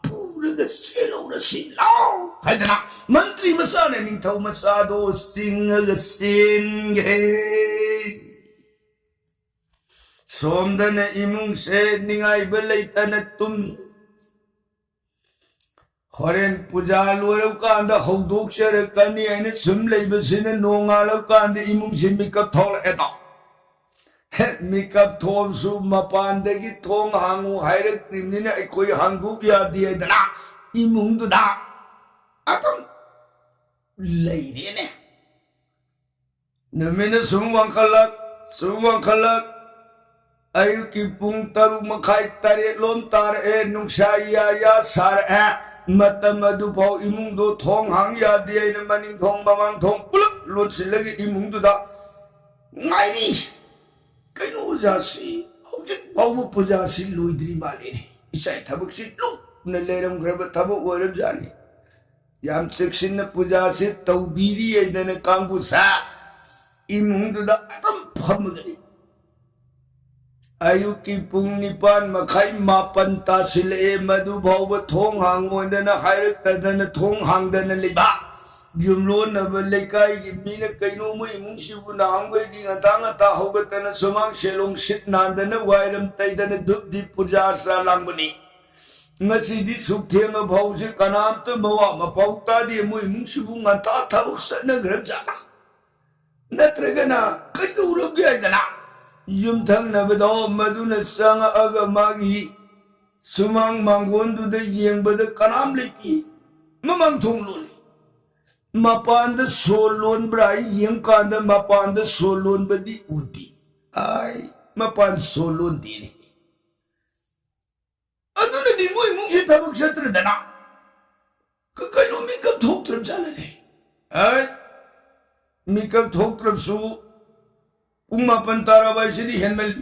ꯄꯨꯔꯒ ꯆꯦꯜꯍꯧꯔꯁꯤ ꯂꯥꯎ ꯍꯥꯏꯗꯅ ꯃꯟꯇ꯭ꯔꯤ ꯃꯆꯥꯅ ꯅꯤꯡꯊꯧ ꯃꯆꯥꯗꯣ ꯆꯤꯡꯉꯒ ꯆꯦꯟꯈ꯭ꯔꯦ꯫ ꯁꯣꯝꯗꯅ ꯏꯃꯨꯡꯁꯦ ꯅꯤꯡꯉꯥꯏꯕ ꯂꯩꯇꯅ ꯇꯨꯝꯃꯤ꯫ ꯍꯣꯔꯦꯟ ꯄꯨꯖꯥ ꯂꯣꯏꯔꯀꯥꯟꯗ ꯍꯧꯗꯣꯛꯆꯔꯛꯀꯅꯤ ꯍꯥꯏꯅ ꯁꯨꯝ ꯂꯩꯕꯁꯤꯅ ꯅꯣꯡꯉꯥꯜꯂꯀꯥꯟꯗ ꯏꯃꯨꯡꯁꯤ ꯃꯤꯀꯞ ꯊꯣꯛꯂꯛꯑꯦꯗꯣ꯫ ꯃꯤꯀꯞ ꯊꯣꯛꯑꯕꯁꯨ ꯃꯄꯥꯟꯗꯒꯤ ꯊꯣꯡ ꯍꯥꯡꯉꯨ ꯍꯥꯏꯔꯛꯇ꯭ꯔꯤꯕꯅꯤꯅ ꯑꯩꯈꯣꯏ ꯍꯥꯡꯗꯣꯛ ꯌꯥꯗꯦ ꯍꯥꯏꯗꯅ ꯏꯃꯨꯡꯗꯨꯗ ꯑꯗꯨꯝ ꯂꯩꯔꯦꯅꯦ꯫ ꯅꯨꯃꯤꯠꯅ ꯁꯨꯝ ꯋꯥꯡꯈꯠꯂꯛ, ꯁꯨꯝ ꯋꯥꯡꯈꯠꯂꯛ, ꯑꯌꯨꯛꯀꯤ ꯄꯨꯡ ꯇꯔꯨꯛ ꯃꯈꯥꯏ, ꯇꯔꯦꯠ ꯂꯣꯝ ꯇꯥꯔꯛꯑꯦ꯫ ꯅꯨꯡꯁꯥ ꯌꯥ ꯌꯥ ꯁꯥꯔꯛꯑꯦ꯫ ꯃꯇꯝ ꯑꯗꯨꯐꯥꯎ ꯏꯃꯨꯡꯗꯣ ꯊꯣꯡ ꯍꯥꯡ ꯌꯥꯗꯦ ꯍꯥꯏꯅ ꯃꯅꯤꯡ ꯊꯣꯡ ꯃꯃꯥꯡ ꯊꯣꯡ ꯄꯨꯂꯞ ꯂꯣꯟꯁꯤꯜꯂꯒ ꯏꯃꯨꯡꯗꯨꯗ ꯉꯥꯏꯔꯤ꯫ "ꯀꯩꯅꯣ ꯑꯣꯖꯥꯁꯤ, ꯍꯧꯖꯤꯛ ꯐꯥꯎꯕ ꯄꯨꯖꯥꯁꯤ ꯂꯣꯏꯗ꯭ꯔꯤ ꯃꯥꯜꯂꯦꯅꯦ꯫ ꯏꯆꯥꯏ ꯊꯕꯛꯁꯤ ꯂꯨꯞꯅ ꯂꯩꯔꯝꯈ꯭ꯔꯕ ꯊꯕꯛ ꯑꯣꯏꯔꯕꯖꯥꯠꯅꯤ꯫ ꯌꯥꯝ ꯆꯦꯛꯁꯤꯟꯅ ꯄꯨꯖꯥꯁꯤ ꯇꯧꯕꯤꯔꯤ" ꯍꯥꯏꯗꯅ ꯀꯥꯡꯕꯨꯁꯦ ꯏꯃꯨꯡꯗꯨꯗ ꯑꯗꯨꯝ ꯐꯝꯃꯒꯅꯤ꯫ ꯑꯌꯨꯛꯀꯤ ꯄꯨꯡ ꯅꯤꯄꯥꯟ ꯃꯈꯥꯏ, ꯃꯥꯄꯟ ꯇꯥꯁꯤꯜꯂꯛꯑꯦ꯫ ꯃꯗꯨ ꯐꯥꯎꯕ ꯊꯣꯡ ꯍꯥꯡꯉꯣꯏꯗꯅ ꯍꯥꯏꯔꯛꯇꯗꯅ ꯊꯣꯡ ꯍꯥꯡꯗꯅ ꯂꯩꯕ꯫ ꯌꯨꯝꯂꯣꯟꯅꯕ ꯂꯩꯀꯥꯏꯒꯤ ꯃꯤꯅ "ꯀꯩꯅꯣ ꯃꯣꯏ ꯏꯃꯨꯡꯁꯤꯕꯨ ꯅꯍꯥꯟꯈꯩꯗꯤ ꯉꯟꯇꯥ ꯉꯟꯇꯥ ꯍꯧꯒꯠꯇꯅ ꯁꯨꯃꯥꯡ ꯁꯦꯂꯣꯡ ꯁꯤꯠ ꯅꯥꯟꯗꯅ ꯋꯥꯏꯔꯝ ꯇꯩꯗꯅ ꯙꯨꯞ ꯗꯤꯞ ꯄꯨꯖꯥ ꯆꯥ ꯂꯥꯡꯕꯅꯤ꯫ ꯉꯁꯤꯗꯤ ꯁꯨꯛ ꯊꯦꯡꯉ ꯐꯥꯎꯁꯤ ꯀꯅꯥꯝꯇ ꯃꯋꯥ ꯃꯄꯥꯎ ꯇꯥꯗꯦ꯫ ꯃꯣꯏ ꯏꯃꯨꯡꯁꯤꯕꯨ ꯉꯟꯇꯥ ꯊꯕꯛ ꯆꯠꯅꯈ꯭ꯔꯕ ꯖꯥꯠꯂꯥ? ꯅꯠꯇ꯭ꯔꯒꯅ ꯀꯩꯗꯧꯔꯒꯦ?" ꯍꯥꯏꯗꯅ ꯌꯨꯝꯊꯪꯅꯕꯗꯣ ꯃꯗꯨꯅ ꯆꯪꯉꯛꯑꯒ ꯃꯥꯒꯤ ꯁꯨꯃꯥꯡ ꯃꯥꯡꯒꯣꯟꯗꯨꯗ ꯌꯦꯡꯕꯗ ꯀꯅꯥꯝ ꯂꯩꯇꯦ꯫ ꯃꯃꯥꯡ ꯊꯣꯡ ꯂꯣꯜꯂꯤ꯫ ꯃꯄꯥꯟꯗ ꯁꯣ ꯂꯣꯟꯕ꯭ꯔꯥ ꯍꯥꯏ ꯌꯦꯡꯀꯥꯟꯗ ꯃꯄꯥꯟꯗ ꯁꯣ ꯂꯣꯟꯕꯗꯤ ꯎꯗꯦ꯫ ꯑꯥꯏ, ꯃꯄꯥꯟ ꯁꯣ ꯂꯣꯟꯗꯦꯅꯦ꯫ ꯑꯗꯨꯅꯗꯤ ꯃꯣꯏ ꯏꯃꯨꯡꯁꯦ ꯊꯕꯛ ꯆꯠꯇ꯭ꯔꯗꯅ꯫ ꯀ-, ꯀꯩꯅꯣ ꯃꯤꯀꯞ ꯊꯣꯛꯇ꯭ꯔꯕ ꯖꯥꯠꯂꯅꯦ? ꯑꯩ, ꯃꯤꯀꯞ ꯊꯣꯛꯇ꯭ꯔꯕꯁꯨ ꯄꯨꯡ ꯃꯥꯄꯟ ꯇꯥꯔꯕ ꯍꯥꯏꯁꯤꯗꯤ ꯍꯦꯟꯃꯜꯂꯤ꯫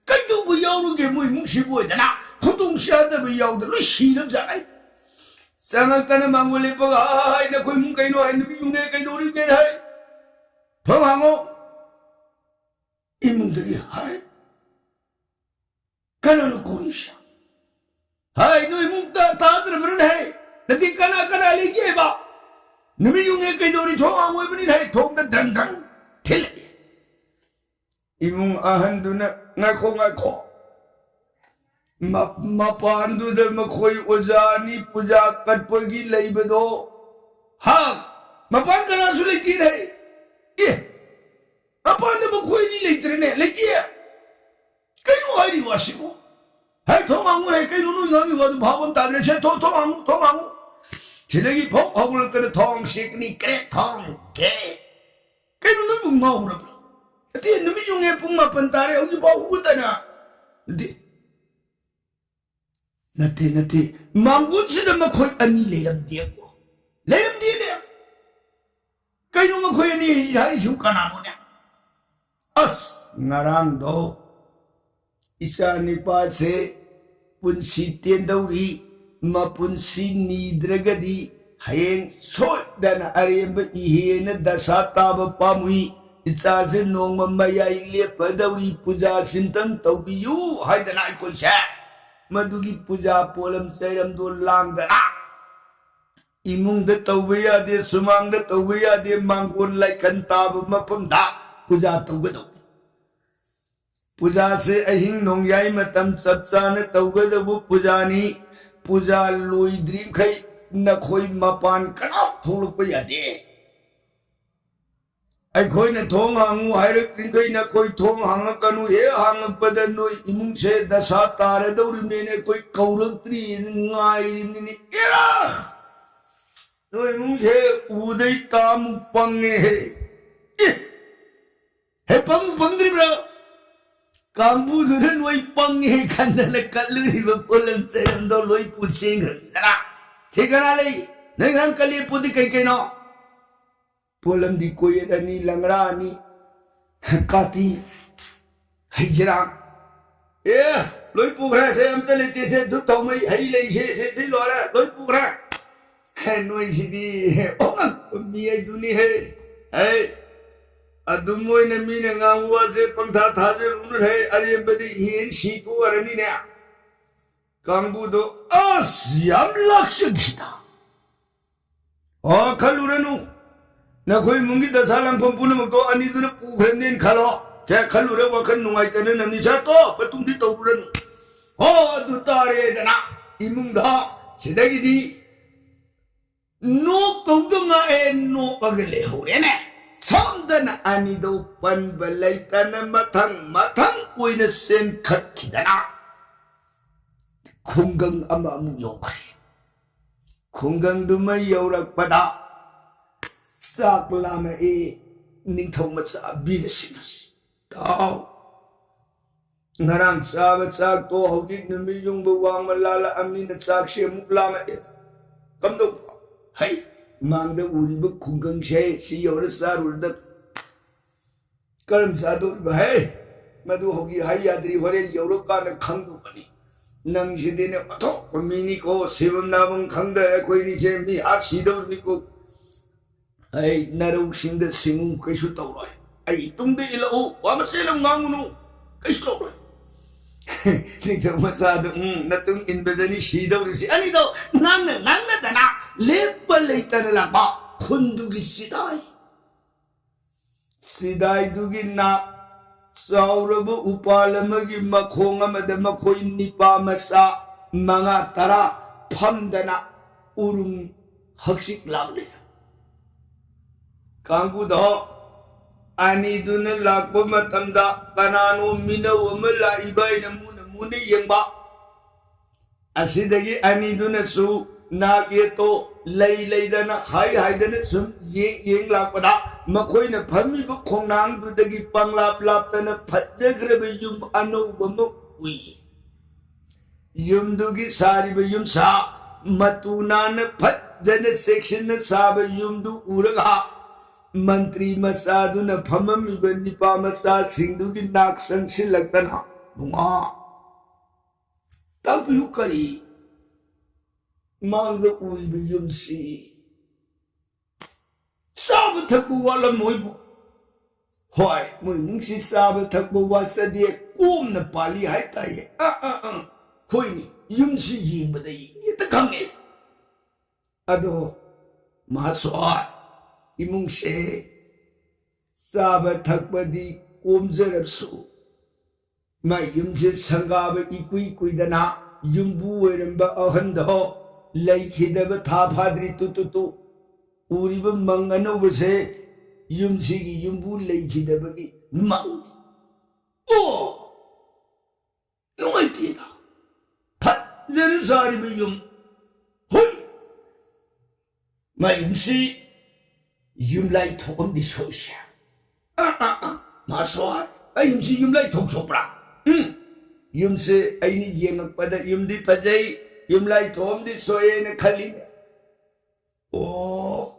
ꯀꯩꯗꯧꯕ ꯌꯥꯎꯔꯨꯒꯦ, ꯃꯣꯏ ꯏꯃꯨꯡꯁꯤꯕꯨ ꯑꯣꯏꯗꯅ ꯈꯨꯗꯣꯡ ꯆꯥꯗꯕ ꯌꯥꯎꯗ ꯂꯣꯏ ꯁꯤꯔꯕꯖꯥꯠꯅꯤ꯫ ꯆꯪꯉꯛꯇꯅ ꯃꯥꯡꯒꯣꯜ ꯂꯦꯞꯄꯒ, "ꯍꯥꯏ, ꯅꯈꯣꯏ ꯏꯃꯨꯡ ꯀꯩꯅꯣ?" ꯍꯥꯏ, "ꯅꯨꯃꯤꯠ ꯌꯨꯡꯉꯦ, ꯀꯩꯗꯧꯔꯤꯒꯦꯅ?" ꯍꯥꯏ꯫ "ꯊꯣꯡ ꯍꯥꯡꯉꯣ!" ꯏꯃꯨꯡꯗꯒꯤ ꯍꯥꯏ꯫ "ꯀꯅꯥꯅꯣ ꯀꯧꯔꯤꯁꯦ?" ꯍꯥꯏ, "ꯅꯣꯏ ꯏꯃꯨꯡꯗ ꯇꯥꯗ꯭ꯔꯕ꯭ꯔꯅꯦ?" ꯍꯥꯏ꯫ "ꯅꯠꯇꯦ, ꯀꯅꯥ ꯀꯅꯥ ꯂꯩꯒꯦꯕ? ꯅꯨꯃꯤꯠ ꯌꯨꯡꯉꯦ ꯀꯩꯗꯧꯔꯤ? ꯊꯣꯡ ꯍꯥꯡꯉꯣꯏꯕꯅꯤꯅ" ꯍꯥꯏ, ꯊꯣꯡꯗ ꯗ꯭ꯔꯪ ꯗ꯭ꯔꯪ ꯊꯤꯜꯂꯛꯑꯦ꯫ ꯏꯃꯨꯡ ꯑꯍꯟꯗꯨꯅ, "ꯉꯥꯏꯈꯣ, ꯉꯥꯏꯈꯣ꯫ ꯃ-, ꯃꯄꯥꯟꯗꯨꯗ ꯃꯈꯣꯏ ꯑꯣꯖꯥ ꯑꯅꯤ ꯄꯨꯖꯥ ꯀꯠꯄꯒꯤ ꯂꯩꯕꯗꯣ?" "ꯍꯥ? ꯃꯄꯥꯟ ꯀꯅꯥꯁꯨ ꯂꯩꯇꯦꯅꯦ?" "ꯑꯦ, ꯃꯄꯥꯟꯗ ꯃꯈꯣꯏ ꯑꯅꯤ ꯂꯩꯇ꯭ꯔꯦꯅꯦ?" "ꯂꯩꯇꯦ꯫ ꯀꯩꯅꯣ ꯍꯥꯏꯔꯤ ꯋꯥꯁꯤꯕꯨ? ꯍꯦ, ꯊꯣꯡ ꯍꯥꯡꯉꯨ, ꯍꯦ, ꯀꯩꯅꯣ ꯅꯣꯏ ꯉꯥꯡꯉꯤ ꯋꯥꯗꯨ ꯚꯥꯕ ꯑꯃ ꯇꯥꯗ꯭ꯔꯦ꯫ ꯁꯦ, ꯊꯣꯡ, ꯊꯣꯡ ꯍꯥꯡꯉꯨ, ꯊꯣꯡ ꯍꯥꯡꯉꯨ꯫ ꯁꯤꯗꯒꯤ ꯐꯧ ꯍꯧꯒꯠꯂꯛꯇꯅ ꯊꯣꯡ ꯁꯦꯛꯀꯅꯤ, ꯀ꯭ꯔꯦꯛ ꯊꯣꯡ, ꯀꯦ꯫ ꯀꯩꯅꯣ ꯅꯣꯏꯕꯨ ꯉꯥꯎꯔꯕ꯭ꯔꯣ? ꯅꯠꯇꯦ, ꯅꯨꯃꯤꯠ ꯌꯨꯡꯉꯦ ꯄꯨꯡ ꯃꯥꯄꯟ ꯇꯥꯔꯦ, ꯍꯧꯖꯤꯛꯐꯥꯎ ꯍꯧꯒꯠꯇꯅ꯫ ꯅꯠꯇꯦ, ꯅꯠꯇꯦ, ꯅꯠꯇꯦ, ꯃꯥꯡꯒꯣꯟꯁꯤꯗ ꯃꯈꯣꯏ ꯑꯅꯤ ꯂꯩꯔꯝꯗꯦꯀꯣ꯫ ꯂꯩꯔꯝꯗꯦꯅꯦ꯫ ꯀꯩꯅꯣ ꯃꯈꯣꯏ ꯑꯅꯤ ꯍꯥꯏꯔꯤꯁꯤꯕꯨ ꯀꯅꯥꯅꯣꯅꯦ?" ꯑꯁ, ꯉꯔꯥꯡꯗꯣ ꯏꯆꯥ ꯅꯤꯄꯥꯁꯦ ꯄꯨꯟꯁꯤ ꯇꯦꯟꯗꯧꯔꯤ, ꯃꯄꯨꯟꯁꯤ ꯅꯤꯗ꯭ꯔꯒꯗꯤ ꯍꯌꯦꯡ ꯁꯣꯏꯗꯅ ꯑꯔꯦꯝꯕ ꯏꯍꯦꯅ ꯗꯁꯥ ꯇꯥꯕ ꯄꯥꯝꯃꯨꯏ꯫ ꯏꯆꯥꯁꯦ ꯅꯣꯡꯃ ꯃꯌꯥꯏ ꯂꯦꯞꯄꯗꯧꯔꯤ, ꯄꯨꯖꯥꯁꯤꯝꯇꯪ ꯇꯧꯕꯤꯌꯨ ꯍꯥꯏꯗꯅ ꯑꯩꯈꯣꯏꯁꯦ ꯃꯗꯨꯒꯤ ꯄꯨꯖꯥ ꯄꯣꯠꯂꯝ ꯆꯩꯔꯝꯗꯣ ꯂꯥꯡꯗꯅ ꯏꯃꯨꯡꯗ ꯇꯧꯕ ꯌꯥꯗꯦ, ꯁꯨꯃꯥꯡꯗ ꯇꯧꯕ ꯌꯥꯗꯦ, ꯃꯥꯡꯒꯣꯟ ꯂꯥꯏꯈꯟ ꯇꯥꯕ ꯃꯐꯝꯗ ꯄꯨꯖꯥ ꯇꯧꯒꯗꯧꯕ꯫ ꯄꯨꯖꯥꯁꯦ ꯑꯍꯤꯡ ꯅꯣꯡꯌꯥꯏ ꯃꯇꯝ ꯆꯞ ꯆꯥꯅ ꯇꯧꯒꯗꯧꯕ ꯄꯨꯖꯥꯅꯤ꯫ ꯄꯨꯖꯥ ꯂꯣꯏꯗ꯭ꯔꯤꯈꯩ ꯅꯈꯣꯏ ꯃꯄꯥꯟ ꯀꯅꯥꯝ ꯊꯣꯛꯂꯛꯄ ꯌꯥꯗꯦ꯫ ꯑꯩꯈꯣꯏꯅ ꯊꯣꯡ ꯍꯥꯡꯉꯨ ꯍꯥꯏꯔꯛꯇ꯭ꯔꯤꯈꯩ ꯅꯈꯣꯏ ꯊꯣꯡ ꯍꯥꯡꯉꯛꯀꯅꯨ꯫ ꯍꯦꯛ ꯍꯥꯡꯉꯛꯄꯗ ꯅꯣꯏ ꯏꯃꯨꯡꯁꯦ ꯗꯁꯥ ꯇꯥꯔꯗꯧꯔꯤꯕꯅꯦꯅ ꯑꯩꯈꯣꯏ ꯀꯧꯔꯛꯇ꯭ꯔꯤꯅ ꯉꯥꯏꯔꯤꯕꯅꯤꯅꯦ꯫ ꯑꯦꯔꯥ! ꯅꯣꯏ ꯏꯃꯨꯡꯁꯦ ꯎꯗꯩ ꯇꯥꯃꯨꯛ ꯄꯪꯉꯦꯍꯦ꯫ ꯑꯦ! ꯍꯦ, ꯄꯪꯕꯨ ꯄꯪꯗ꯭ꯔꯤꯕ꯭ꯔꯥ? ꯀꯥꯡꯕꯨꯗꯨꯅ ꯅꯣꯏ ꯄꯪꯉꯦ ꯈꯟꯗꯅ ꯀꯠꯂꯨꯔꯤꯕ ꯄꯣꯠꯂꯝ ꯆꯩꯔꯝꯗꯣ ꯂꯣꯏ ꯄꯨꯁꯦꯡꯈ꯭ꯔꯅꯤꯗꯅ꯫ ꯁꯤ ꯀꯅꯥ ꯂꯩ? ꯅꯣꯏ ꯉꯔꯥꯡ ꯀꯠꯂꯤ ꯄꯣꯠꯇꯤ ꯀꯩ ꯀꯩꯅꯣ? ꯄꯣꯠꯂꯝꯗꯤ ꯀꯣꯌꯦꯠ ꯑꯅꯤ, ꯂꯪꯒ꯭ꯔꯥ ꯑꯅꯤ, ꯀꯥꯇꯤ, ꯍꯩꯖꯤꯔꯥꯡ, ꯑꯦ, ꯂꯣꯏ ꯄꯨꯈ꯭ꯔꯦ꯫ ꯁꯦ ꯑꯝꯇ ꯂꯩꯇꯦ꯫ ꯁꯦ ꯙꯨꯞ ꯊꯥꯎꯃꯩ, ꯍꯩ ꯂꯩ, ꯁꯦ, ꯁꯦ, ꯁꯤ ꯂꯣꯏꯔꯦ꯫ ꯂꯣꯏ ꯄꯨꯈ꯭ꯔꯦ꯫ ꯍꯦ, ꯅꯣꯏꯁꯤꯗꯤ ꯑꯣꯉꯛꯄ ꯃꯤ ꯍꯥꯏꯗꯨꯅꯤ ꯍꯦ꯫ ꯍꯩ, ꯑꯗꯨꯝ ꯑꯣꯏꯅ ꯃꯤꯅ ꯉꯥꯡꯕ ꯋꯥꯁꯦ ꯄꯪꯊꯥ ꯊꯥꯖꯔꯨꯅꯨ ꯍꯦ꯫ ꯑꯔꯦꯝꯕꯗꯤ ꯍꯦꯟ ꯁꯤ ꯇꯣꯛꯑꯔꯅꯤꯅꯦ꯫ ꯀꯥꯡꯕꯨꯗꯣ ꯑꯁ ꯌꯥꯝ ꯂꯥꯛꯆꯈꯤꯗ꯫ ꯑꯣ, ꯈꯜꯂꯨꯔꯅꯨ꯫ ꯅꯈꯣꯏ ꯏꯃꯨꯡꯒꯤ ꯗꯁꯥ ꯂꯥꯡꯐꯝ ꯄꯨꯝꯅꯃꯛꯇꯣ ꯑꯅꯤꯗꯨꯅ ꯄꯨꯈ꯭ꯔꯅꯦꯅ ꯈꯜꯂꯣ꯫ ꯁꯦ, ꯈꯜꯂꯨꯔ ꯋꯥꯈꯜ ꯅꯨꯡꯉꯥꯏꯇꯅ ꯅꯝꯅꯤ꯫ ꯁꯦ, ꯇꯣ, ꯃꯇꯨꯡꯗꯤ ꯇꯧꯔꯨꯔꯅꯨ꯫ ꯍꯣ, ꯑꯗꯨ ꯇꯥꯔꯦꯗꯅ ꯏꯃꯨꯡꯗ ꯁꯤꯗꯒꯤꯗꯤ ꯅꯣꯛꯇꯧꯗ ꯉꯥꯏꯑꯦ, ꯅꯣꯛꯑꯒ ꯂꯩꯍꯧꯔꯦꯅꯦ꯫ ꯁꯣꯝꯗꯅ ꯑꯅꯤꯗꯣ ꯄꯟꯕ ꯂꯩꯇꯅ ꯃꯊꯪ ꯃꯊꯪ ꯑꯣꯏꯅ ꯆꯦꯟꯈꯠꯈꯤꯗꯅ ꯈꯨꯡꯒꯪ ꯑꯃ ꯑꯃꯨꯛ ꯌꯧꯈ꯭ꯔꯦ꯫ ꯈꯨꯡꯒꯪꯗꯨꯃ ꯌꯧꯔꯛꯄꯗ ꯆꯥꯛ ꯂꯥꯝꯃꯛꯏ꯫ ꯅꯤꯡꯊꯧ ꯃꯆꯥ ꯕꯤꯔꯁꯤꯡꯍꯁꯤ, ꯇꯥꯎ, ꯉꯔꯥꯡ ꯆꯥꯕ ꯆꯥꯛꯇꯣ ꯍꯧꯖꯤꯛ ꯅꯨꯃꯤꯠ ꯌꯨꯡꯕ ꯋꯥꯡꯃ ꯂꯥꯜꯂꯛꯑꯕꯅꯤꯅ ꯆꯥꯛꯁꯦ ꯑꯃꯨꯛ ꯂꯥꯝꯃꯛꯑꯦ꯫ ꯀꯝꯗꯧꯕ? ꯍꯩ, ꯃꯥꯡꯗ ꯎꯔꯤꯕ ꯈꯨꯡꯒꯪꯁꯦ ꯁꯤ ꯌꯧꯔ ꯆꯥꯔꯨꯔꯗꯕꯅꯤ꯫ ꯀꯔꯝ ꯆꯥꯗꯧꯔꯤꯕ ꯍꯦ? ꯃꯗꯨ ꯍꯧꯖꯤꯛ ꯍꯥꯏ ꯌꯥꯗ꯭ꯔꯤ, ꯍꯣꯔꯦꯟ ꯌꯧꯔꯀꯥꯟꯗ ꯈꯪꯗꯧꯕꯅꯤ꯫ ꯅꯪꯁꯤꯗꯤꯅꯦ ꯑꯣꯟꯊꯣꯛꯄ ꯃꯤꯅꯤꯀꯣ, ꯁꯤꯐꯝ ꯅꯥꯐꯝ ꯈꯪꯗ ꯑꯩꯈꯣꯏꯅꯤꯁꯦ ꯃꯤ ꯑꯥ ꯁꯤꯗꯧꯔꯤꯅꯤꯀꯣ꯫ ꯑꯩ ꯅꯔꯧꯁꯤꯡꯗ ꯁꯤꯡꯉꯨ, ꯀꯩꯁꯨ ꯇꯧꯔꯣꯏ꯫ ꯑꯩ ꯇꯨꯡꯗ ꯏꯜꯂꯛꯎ, ꯋꯥ ꯃꯆꯦꯠ ꯑꯃ ꯉꯥꯡꯉꯨꯅꯨ, ꯀꯩꯁꯨ ꯇꯧꯔꯣꯏ꯫ ꯅꯤꯡꯊꯧ ꯃꯆꯥꯗꯣ, ꯎꯝ, ꯅꯇꯨꯡ ꯏꯟꯕꯗꯅꯤ ꯁꯤꯗꯧꯔꯤꯕꯁꯤ꯫ ꯑꯅꯤꯗꯣ ꯉꯥꯡꯅ ꯉꯥꯡꯅꯗꯅ ꯂꯦꯞꯄ ꯂꯩꯇꯅ ꯂꯥꯛꯄ ꯈꯨꯟꯗꯨꯒꯤ ꯆꯤꯗꯥꯏ꯫ ꯆꯤꯗꯥꯏꯗꯨꯒꯤ ꯅꯥꯛ ꯆꯥꯎꯔꯕ ꯎꯄꯥꯜ ꯑꯃꯒꯤ ꯃꯈꯣꯡ ꯑꯃꯗ ꯃꯈꯣꯏ ꯅꯤꯄꯥ ꯃꯆꯥ ꯃꯉꯥ ꯇꯔꯥ ꯐꯝꯗꯅ ꯎꯔꯨꯝ ꯍꯛꯆꯤꯛ ꯂꯥꯡꯂꯤ꯫ ꯀꯥꯡꯕꯨꯗꯣ ꯑꯅꯤꯗꯨꯅ ꯂꯥꯛꯄ ꯃꯇꯝꯗ ꯀꯅꯥꯅꯣ ꯃꯤꯅꯧ ꯑꯃ ꯂꯥꯛꯏꯕ ꯍꯥꯏꯅ ꯃꯨꯟꯅ ꯃꯨꯟꯅ ꯌꯦꯡꯕ꯫ ꯑꯁꯤꯗꯒꯤ ꯑꯅꯤꯗꯨꯅꯁꯨ ꯅꯥꯛ ꯌꯦꯠꯇꯣ ꯂꯩ ꯂꯩꯗꯅ ꯍꯥꯏ ꯍꯥꯏꯗꯅ ꯁꯨꯝ ꯌꯦꯡ ꯌꯦꯡ ꯂꯥꯛꯄꯗ ꯃꯈꯣꯏꯅ ꯐꯝꯃꯤꯕ ꯈꯣꯡꯅꯥꯡꯗꯨꯗꯒꯤ ꯄꯪꯂꯥꯞ ꯂꯥꯞꯇꯅ ꯐꯖꯈ꯭ꯔꯕ ꯌꯨꯝ ꯑꯅꯧꯕ ꯑꯃ ꯎꯏ꯫ ꯌꯨꯝꯗꯨꯒꯤ ꯁꯥꯔꯤꯕ ꯌꯨꯝꯁꯥ ꯃꯇꯨ ꯅꯥꯟꯅ ꯐꯖꯅ ꯆꯦꯛꯁꯤꯟꯅ ꯁꯥꯕ ꯌꯨꯝꯗꯨ ꯎꯔꯒ ꯃꯟꯇ꯭ꯔꯤ ꯃꯆꯥꯗꯨꯅ ꯐꯝꯃꯝꯃꯤꯕ ꯅꯤꯄꯥ ꯃꯆꯥꯁꯤꯡꯗꯨꯒꯤ ꯅꯥꯛ ꯆꯪꯁꯤꯜꯂꯛꯇꯅ ꯕꯨꯡꯉꯣ, ꯇꯥꯛꯄꯤꯌꯨ, ꯀꯔꯤ? ꯃꯥꯡꯗ ꯎꯔꯤꯕ ꯌꯨꯝꯁꯤ ꯆꯥꯕ ꯊꯛꯄ ꯋꯥꯠꯂꯝꯃꯣꯏꯕꯨ꯫ ꯍꯣꯏ, ꯃꯣꯏ ꯏꯃꯨꯡꯁꯤ ꯆꯥꯕ ꯊꯛꯄ ꯋꯥꯠꯆꯗꯦ, ꯀꯣꯝꯅ ꯄꯥꯜꯂꯤ ꯍꯥꯏꯇꯥꯏꯌꯦ꯫ ꯑ, ꯑ, ꯑ, ꯍꯣꯏꯅꯦ, ꯌꯨꯝꯁꯤ ꯌꯦꯡꯕꯗ ꯍꯦꯛꯇ ꯈꯪꯉꯦ꯫ ꯑꯗꯣ ꯃꯍꯥꯁꯣꯏ, ꯏꯃꯨꯡꯁꯦ ꯆꯥꯕ ꯊꯛꯄꯗꯤ ꯀꯣꯝꯖꯔꯕꯁꯨ, ꯃꯥꯏ ꯌꯨꯝꯁꯦ ꯁꯪꯒꯥꯕ ꯏꯀꯨꯏ ꯀꯨꯏꯗꯅ ꯌꯨꯝꯕꯨ ꯑꯣꯏꯔꯝꯕ ꯑꯍꯟꯗꯣ ꯂꯩꯈꯤꯗꯕ ꯊꯥ ꯐꯥꯗ꯭ꯔꯤ꯫ Two, two, two. ꯎꯔꯤꯕ ꯃꯪ ꯑꯅꯧꯕꯁꯦ ꯌꯨꯝꯁꯤꯒꯤ ꯌꯨꯝꯕꯨ ꯂꯩꯈꯤꯗꯕꯒꯤ ꯃꯪ꯫ ꯑꯣ! ꯅꯨꯡꯉꯥꯏꯇꯦꯗ꯫ ꯐꯖꯅ ꯁꯥꯔꯤꯕ ꯌꯨꯝ꯫ ꯍꯣꯏ! ꯃꯥꯏ ꯌꯨꯝꯁꯤ ꯌꯨꯝꯂꯥꯏ ꯊꯣꯛ ꯑꯃꯗꯤ ꯁꯣꯛꯏꯁꯦ꯫ ꯑꯥ, ꯑꯥ, ꯑꯥ, ꯃꯍꯥꯁꯣꯏ, ꯑꯩ ꯌꯨꯝꯁꯤ ꯌꯨꯝꯂꯥꯏ ꯊꯣꯛ ꯁꯣꯛꯄ꯭ꯔꯥ? ꯎꯝ, ꯌꯨꯝꯁꯦ ꯑꯩꯅ ꯌꯦꯡꯉꯛꯄꯗ ꯌꯨꯝꯗꯤ ꯐꯖꯩ, ꯌꯨꯝꯂꯥꯏ ꯊꯣꯛ ꯑꯃꯗꯤ ꯁꯣꯛꯑꯦꯅ ꯈꯜꯂꯤꯅꯦ꯫ ꯑꯣ,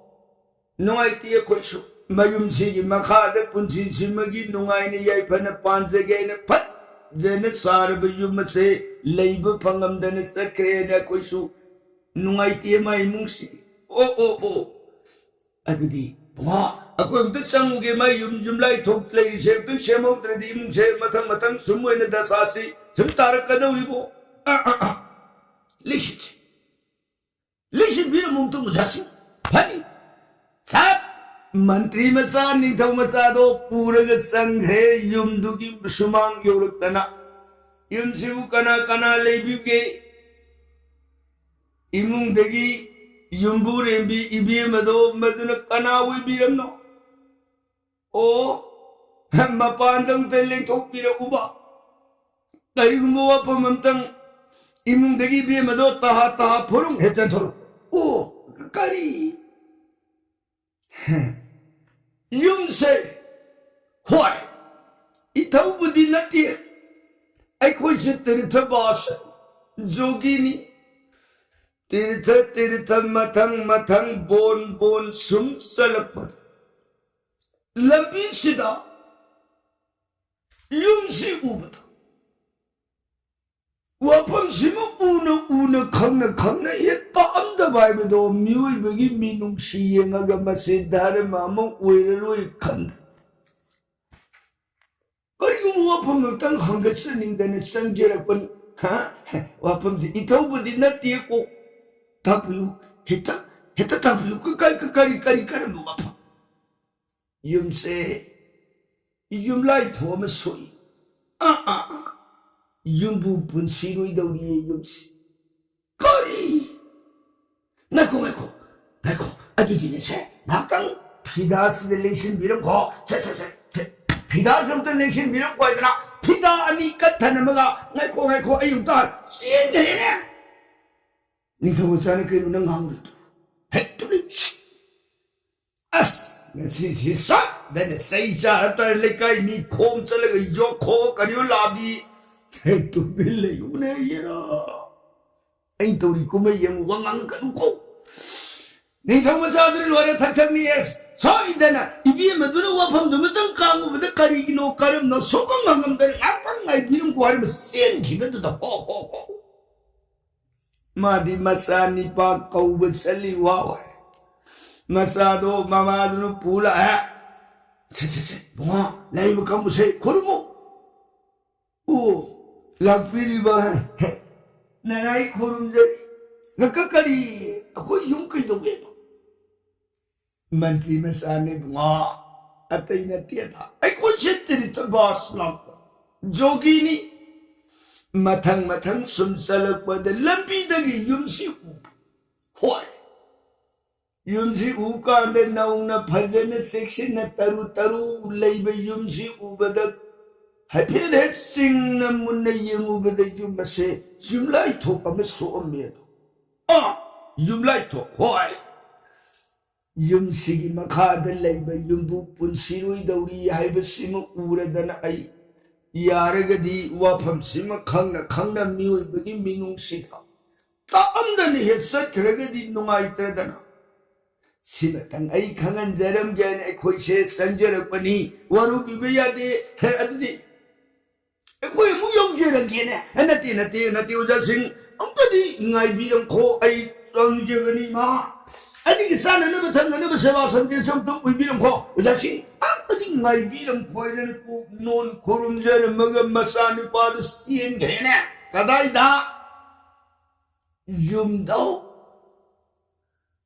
ꯅꯨꯡꯉꯥꯏꯇꯦ ꯑꯩꯈꯣꯏꯁꯨ꯫ ꯃꯌꯨꯝꯁꯤꯒꯤ ꯃꯈꯥꯗ ꯄꯨꯟꯁꯤꯁꯤꯃꯒꯤ ꯅꯨꯡꯉꯥꯏꯅ ꯌꯥꯏꯐꯅ ꯄꯥꯟꯖꯒꯦ ꯍꯥꯏꯅ ꯐꯖꯅ ꯁꯥꯔꯕ ꯌꯨꯝ ꯑꯁꯦ ꯂꯩꯕ ꯐꯪꯉꯝꯗꯅ ꯆꯠꯈ꯭ꯔꯦꯅ ꯑꯩꯈꯣꯏꯁꯨ ꯅꯨꯡꯉꯥꯏꯇꯦ ꯃꯥꯏ ꯏꯃꯨꯡꯁꯤ꯫ ꯑꯣ, ꯑꯣ, ꯑꯣ꯫ ꯑꯗꯨꯗꯤ ꯕꯨꯡꯉꯣ, ꯑꯩꯈꯣꯏ ꯑꯝꯇ ꯆꯪꯉꯨꯒꯦ꯫ ꯃꯥꯏ ꯌꯨꯝ, ꯌꯨꯝꯂꯥꯏ ꯊꯣꯛ ꯂꯩꯔꯤꯁꯦ ꯑꯝꯇꯪ ꯁꯦꯝꯍꯧꯗ꯭ꯔꯗꯤ ꯏꯃꯨꯡꯁꯦ ꯃꯊꯪ ꯃꯊꯪ ꯁꯨꯝ ꯑꯣꯏꯅ ꯗꯁꯥꯁꯤ ꯁꯨꯝ ꯇꯥꯔꯛꯀꯗꯧꯔꯤꯕꯣ꯫ ꯑ, ꯑ, ꯑ꯫ ꯂꯩꯁꯤꯠꯁꯤ꯫ ꯂꯩꯁꯤꯠꯄꯤꯔꯝꯃꯨ ꯑꯝꯇꯪ ꯑꯣꯖꯥꯁꯤꯡ꯫ ꯐꯅꯤ꯫ ꯁꯠ! ꯃꯟꯇ꯭ꯔꯤ ꯃꯆꯥ, ꯅꯤꯡꯊꯧ ꯃꯆꯥꯗꯣ ꯄꯨꯔꯒ ꯆꯪꯈ꯭ꯔꯦ ꯌꯨꯝꯗꯨꯒꯤ ꯁꯨꯃꯥꯡ ꯌꯧꯔꯛꯇꯅ꯫ ꯌꯨꯝꯁꯤꯕꯨ ꯀꯅꯥ ꯀꯅꯥ ꯂꯩꯕꯤꯒꯦ? ꯏꯃꯨꯡꯗꯒꯤ ꯌꯨꯝꯕꯨꯔꯦꯝꯕꯤ ꯏꯕꯦꯝꯃꯗꯣ ꯃꯗꯨꯅ ꯀꯅꯥ ꯑꯣꯏꯕꯤꯔꯝꯅꯣ? ꯑꯣ, ꯃꯄꯥꯟꯗ ꯑꯃꯨꯛꯇ ꯂꯦꯡꯊꯣꯛꯄꯤꯔꯛꯎꯕ꯫ ꯀꯔꯤꯒꯨꯝꯕ ꯋꯥꯐꯝ ꯑꯝꯇꯪ ꯏꯃꯨꯡꯗꯒꯤ ꯏꯕꯦꯝꯃꯗꯣ ꯇꯍꯥ ꯇꯍꯥ ꯐꯨꯔꯨꯡ ꯍꯦꯛ ꯆꯦꯟꯊꯣꯔꯛꯎ꯫ ꯑꯣ, ꯀꯔꯤ? ꯌꯨꯝꯁꯦ, ꯍꯣꯏ, ꯏꯊꯧꯕꯨꯗꯤ ꯅꯠꯇꯦ꯫ ꯑꯩꯈꯣꯏꯁꯦ ꯇꯤꯔꯊꯕꯥꯁ ꯖꯣꯒꯤꯅꯤ꯫ ꯇꯤꯔꯊ, ꯇꯤꯔꯊ, ꯃꯊꯪ, ꯃꯊꯪ, ꯕꯣꯟ, ꯕꯣꯟ ꯁꯨꯝ ꯆꯠꯂꯛꯄꯗ ꯂꯝꯕꯤꯁꯤꯗ ꯌꯨꯝꯁꯤ ꯎꯕꯗ ꯋꯥꯐꯝꯁꯤꯃ ꯎꯅ ꯎꯅ, ꯈꯪꯅ ꯈꯪꯅ ꯍꯦꯛ ꯇꯥꯛꯑꯝꯗꯕ ꯍꯥꯏꯕꯗꯣ ꯃꯤꯑꯣꯏꯕꯒꯤ ꯃꯤꯅꯨꯡꯁꯤ ꯌꯦꯡꯉꯒ ꯃꯁꯤ ꯙꯔꯃ ꯑꯃ ꯑꯣꯏꯔꯔꯣꯏ ꯈꯟꯗ ꯀꯔꯤꯒꯨꯝꯕ ꯋꯥꯐꯝ ꯑꯃꯇꯪ ꯍꯪꯒꯠꯆꯅꯤꯡꯗꯅ ꯆꯪꯖꯔꯛꯄꯅꯤ꯫ ꯍꯥ? ꯋꯥꯐꯝꯁꯤ ꯏꯊꯧꯕꯨꯗꯤ ꯅꯠꯇꯦꯀꯣ꯫ ꯇꯥꯛꯄꯤꯌꯨ꯫ ꯍꯦꯛꯇ, ꯍꯦꯛꯇ ꯇꯥꯛꯄꯤꯌꯨ꯫ ꯀ-, ꯀ-, ꯀ-, ꯀꯔꯤ, ꯀꯔꯤ, ꯀꯔꯝꯕ ꯋꯥꯐꯝ? ꯌꯨꯝꯁꯦ ꯌꯨꯝꯂꯥꯏ ꯊꯣꯛ ꯑꯃ ꯁꯣꯛꯏ꯫ ꯑꯥ, ꯑꯥ, ꯑꯥ꯫ ꯌꯨꯝꯕꯨ ꯄꯨꯟꯁꯤꯔꯣꯏꯗꯧꯔꯤꯌꯦ ꯌꯨꯝꯁꯤ꯫ ꯀꯔꯤ? ꯉꯥꯏꯈꯣ, ꯉꯥꯏꯈꯣ, ꯉꯥꯏꯈꯣ꯫ ꯑꯗꯨꯗꯤꯅꯦ ꯁꯦ, ꯉꯥꯏꯍꯥꯛꯇꯪ ꯐꯤꯗꯥꯁꯤꯗ ꯂꯦꯡꯁꯤꯟꯕꯤꯔꯝꯈꯣ꯫ ꯁꯦ, ꯁꯦ, ꯁꯦ, ꯁꯦ꯫ ꯐꯤꯗꯥꯁꯤ ꯑꯝꯇ ꯂꯦꯡꯁꯤꯟꯕꯤꯔꯝꯈꯣ ꯍꯥꯏꯗꯅ ꯐꯤꯗꯥ ꯑꯅꯤ ꯀꯠꯊꯅꯕꯒ, ꯉꯥꯏꯈꯣ, ꯉꯥꯏꯈꯣ, ꯑꯩ ꯑꯃꯨꯛꯇ ꯍꯥꯟ ꯆꯦꯟꯈ꯭ꯔꯦꯅꯦ꯫ ꯅꯤꯡꯊꯧ ꯃꯆꯥꯅ ꯀꯩꯅꯣ ꯅꯪ ꯉꯥꯡꯉꯤꯗꯣ? ꯍꯦꯛ ꯇꯨꯃꯤꯟ꯫ ꯑꯁ, ꯉꯁꯤꯁꯤ ꯁꯣꯏꯗꯅ ꯆꯩ ꯆꯥꯔ ꯇꯥꯔꯦ꯫ ꯂꯩꯀꯥꯏ ꯃꯤ ꯈꯣꯝ ꯆꯠꯂꯒ ꯌꯣꯛꯈꯣ ꯀꯔꯤꯑꯣ ꯂꯥꯕꯤ꯫ ꯍꯦꯛ ꯇꯨꯃꯤꯟ ꯂꯩꯌꯨꯅꯦ, ꯌꯦꯔꯣ꯫ ꯑꯩꯅ ꯇꯧꯔꯤ ꯀꯨꯝꯍꯩ ꯌꯦꯡꯉꯨ, ꯋꯥ ꯉꯥꯡꯒꯅꯨꯀꯣ꯫ ꯅꯤꯡꯊꯧ ꯃꯆꯥꯗꯨꯅ ꯂꯣꯏꯔꯦ ꯊꯛ ꯊꯛꯅꯤ꯫ ꯑꯦꯁ, ꯁꯣꯏꯗꯅ ꯏꯕꯦꯝꯃꯗꯨꯅ ꯋꯥꯐꯝꯗꯨꯃꯇꯪ ꯀꯥꯡꯉꯨꯕꯗ ꯀꯔꯤꯒꯤꯅꯣ, ꯀꯔꯝꯅꯣ ꯁꯨꯛꯈꯪ ꯈꯪꯉꯝꯗꯅ ꯉꯥꯛꯇꯪ ꯉꯥꯏꯕꯤꯔꯝꯈꯣ ꯍꯥꯏꯔꯝꯕ ꯆꯦꯟꯈꯤꯕꯗꯨꯗ꯫ ꯍꯣ, ꯍꯣ, ꯍꯣ꯫ ꯃꯥꯗꯤ ꯃꯆꯥ ꯅꯤꯄꯥ ꯀꯧꯕ ꯆꯠꯂꯤ, ꯋꯥ ꯋꯥ꯫ ꯃꯆꯥꯗꯣ ꯃꯃꯥꯗꯨꯅ ꯄꯨ ꯂꯥꯛꯑꯦ꯫ "ꯁꯦ, ꯁꯦ, ꯁꯦ, ꯕꯨꯡꯉꯣ, ꯂꯩꯕ ꯀꯥꯡꯕꯨꯁꯦ ꯈꯨꯔꯨꯝꯃꯨ꯫" "ꯑꯣ, ꯂꯥꯛꯄꯤꯔꯤꯕ ꯅꯅꯥꯏ ꯈꯨꯔꯨꯝꯖꯔꯤ꯫ ꯉꯛꯀ ꯀꯔꯤ, ꯑꯩꯈꯣꯏ ꯌꯨꯝ ꯀꯩꯗꯧꯋꯦꯕ?" "ꯃꯟꯇ꯭ꯔꯤ ꯃꯆꯥꯅꯦ ꯕꯨꯡꯉꯣ, ꯑꯇꯩ ꯅꯠꯇꯦꯗ꯫ ꯑꯩꯈꯣꯏꯁꯦ ꯇꯤꯔꯤꯊ ꯕꯥꯁ ꯂꯥꯛꯄ ꯖꯣꯒꯤꯅꯤ꯫" ꯃꯊꯪ ꯃꯊꯪ ꯁꯨꯝ ꯆꯠꯂꯛꯄꯗ ꯂꯝꯕꯤꯗꯒꯤ ꯌꯨꯝꯁꯤ ꯎꯕ꯫ ꯍꯣꯏ, ꯌꯨꯝꯁꯤ ꯎ ꯀꯥꯟꯗ ꯅꯧꯅ ꯐꯖꯅ ꯆꯦꯛꯁꯤꯟꯅ ꯇꯔꯨ ꯇꯔꯨ ꯂꯩꯕ ꯌꯨꯝꯁꯤ ꯎꯕꯗ ꯍꯥꯏꯐꯦꯠ ꯍꯦꯛ ꯆꯤꯡꯅ ꯃꯨꯟꯅ ꯌꯦꯡꯉꯨꯕꯗ ꯌꯨꯝ ꯑꯁꯦ ꯌꯨꯝꯂꯥꯏꯊꯣꯛ ꯑꯃ ꯁꯣꯛꯑꯝꯃꯦ ꯑꯗꯣ꯫ ꯑꯥ, ꯌꯨꯝꯂꯥꯏꯊꯣꯛ, ꯍꯣꯏ꯫ ꯌꯨꯝꯁꯤꯒꯤ ꯃꯈꯥꯗ ꯂꯩꯕ ꯌꯨꯝꯕꯨ ꯄꯨꯟꯁꯤꯔꯣꯏꯗꯧꯔꯤ ꯍꯥꯏꯕꯁꯤꯃ ꯎꯔꯗꯅ ꯑꯩ ꯌꯥꯔꯒꯗꯤ ꯋꯥꯐꯝꯁꯤꯃ ꯈꯪꯅ ꯈꯪꯅ ꯃꯤꯑꯣꯏꯕꯒꯤ ꯃꯤꯅꯨꯡꯁꯤꯗ ꯇꯥꯛꯑꯝꯗꯅ ꯍꯦꯛ ꯆꯠꯈ꯭ꯔꯒꯗꯤ ꯅꯨꯡꯉꯥꯏꯇ꯭ꯔꯗꯅ꯫ ꯁꯤꯃꯇꯪ ꯑꯩ ꯈꯪꯍꯟꯖꯔꯝꯒꯦ ꯍꯥꯏꯅ ꯑꯩꯈꯣꯏꯁꯦ ꯆꯪꯖꯔꯛꯄꯅꯤ꯫ ꯋꯥꯔꯧꯕꯤꯕ ꯌꯥꯗꯦ꯫ ꯍꯦ, ꯑꯗꯨꯗꯤ ꯑꯩꯈꯣꯏ ꯑꯃꯨꯛ ꯌꯧꯖꯔꯒꯦꯅꯦ꯫ ꯑꯦ, ꯅꯠꯇꯦ, ꯅꯠꯇꯦ, ꯅꯠꯇꯦ, ꯑꯣꯖꯥꯁꯤꯡ, ꯑꯝꯇꯗꯤ ꯉꯥꯏꯕꯤꯔꯝꯈꯣ, ꯑꯩ ꯆꯪꯖꯒꯅꯤ, ꯃꯥ꯫ ꯑꯅꯤꯒꯤ ꯆꯥꯅꯅꯕ ꯊꯛꯅꯅꯕ ꯁꯦꯕꯥ ꯁꯟꯗꯦꯁ ꯑꯝꯇ ꯑꯣꯏꯕꯤꯔꯝꯈꯣ, ꯑꯣꯖꯥꯁꯤꯡ, ꯑꯝꯇꯗꯤ ꯉꯥꯏꯕꯤꯔꯝꯈꯣ ꯍꯥꯏꯗꯅ ꯀꯣꯛ ꯅꯣꯟ ꯈꯨꯔꯨꯝꯖꯔꯝꯃꯒ ꯃꯆꯥꯅꯨꯄꯥꯗꯨ ꯆꯦꯟꯈ꯭ꯔꯦꯅꯦ꯫ ꯀꯗꯥꯏꯗ? ꯌꯨꯝꯗꯧ꯫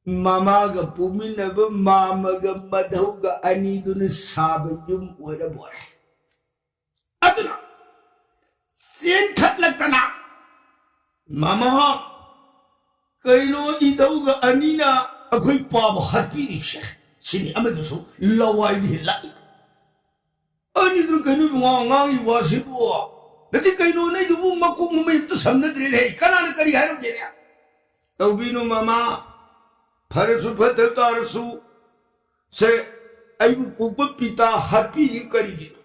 ꯃꯃꯥꯒ ꯄꯣꯛꯃꯤꯟꯅꯕ ꯃꯥꯃꯒ ꯃꯙꯧꯒ ꯑꯅꯤꯗꯨꯅ ꯁꯥꯕ ꯌꯨꯝ ꯑꯣꯏꯔ ꯕꯣꯔꯦ꯫ ꯑꯗꯨꯅ ꯆꯦꯟꯈꯠꯂꯛꯇꯅ, "ꯃꯃꯥ, ꯀꯩꯅꯣ ꯏꯙꯧꯒ ꯑꯅꯤꯅ ꯑꯩꯈꯣꯏ ꯄꯥꯕ ꯍꯥꯠꯄꯤꯔꯤꯕꯁꯦ?" ꯁꯤꯅꯤ ꯑꯃꯗꯨꯁꯨ ꯂꯋꯥꯏꯗꯤ ꯂꯥꯛꯏ꯫ "ꯑꯅꯤꯗꯨꯅ ꯀꯩꯅꯣ ꯏꯕꯨꯡꯉꯣ ꯉꯥꯡꯉꯤ ꯋꯥꯁꯤꯕꯨ? ꯅꯠꯇꯦ ꯀꯩꯅꯣ ꯅꯩꯗꯨꯕꯨ ꯃꯀꯣꯛ ꯃꯃꯩ ꯑꯝꯇ ꯁꯝꯅꯗ꯭ꯔꯦꯅꯦ, ꯀꯅꯥꯅ ꯀꯔꯤ ꯍꯥꯏꯔꯝꯒꯦꯅꯦ?" "ꯇꯧꯕꯤꯅꯨ ꯃꯃꯥ, ꯐꯔꯁꯨ ꯐꯠꯇ ꯇꯥꯔꯁꯨ, ꯁꯦ, ꯑꯩꯕꯨ ꯄꯣꯛꯄ ꯄꯤꯇꯥ ꯍꯥꯠꯄꯤꯔꯤ ꯀꯔꯤꯒꯤꯅꯣ?"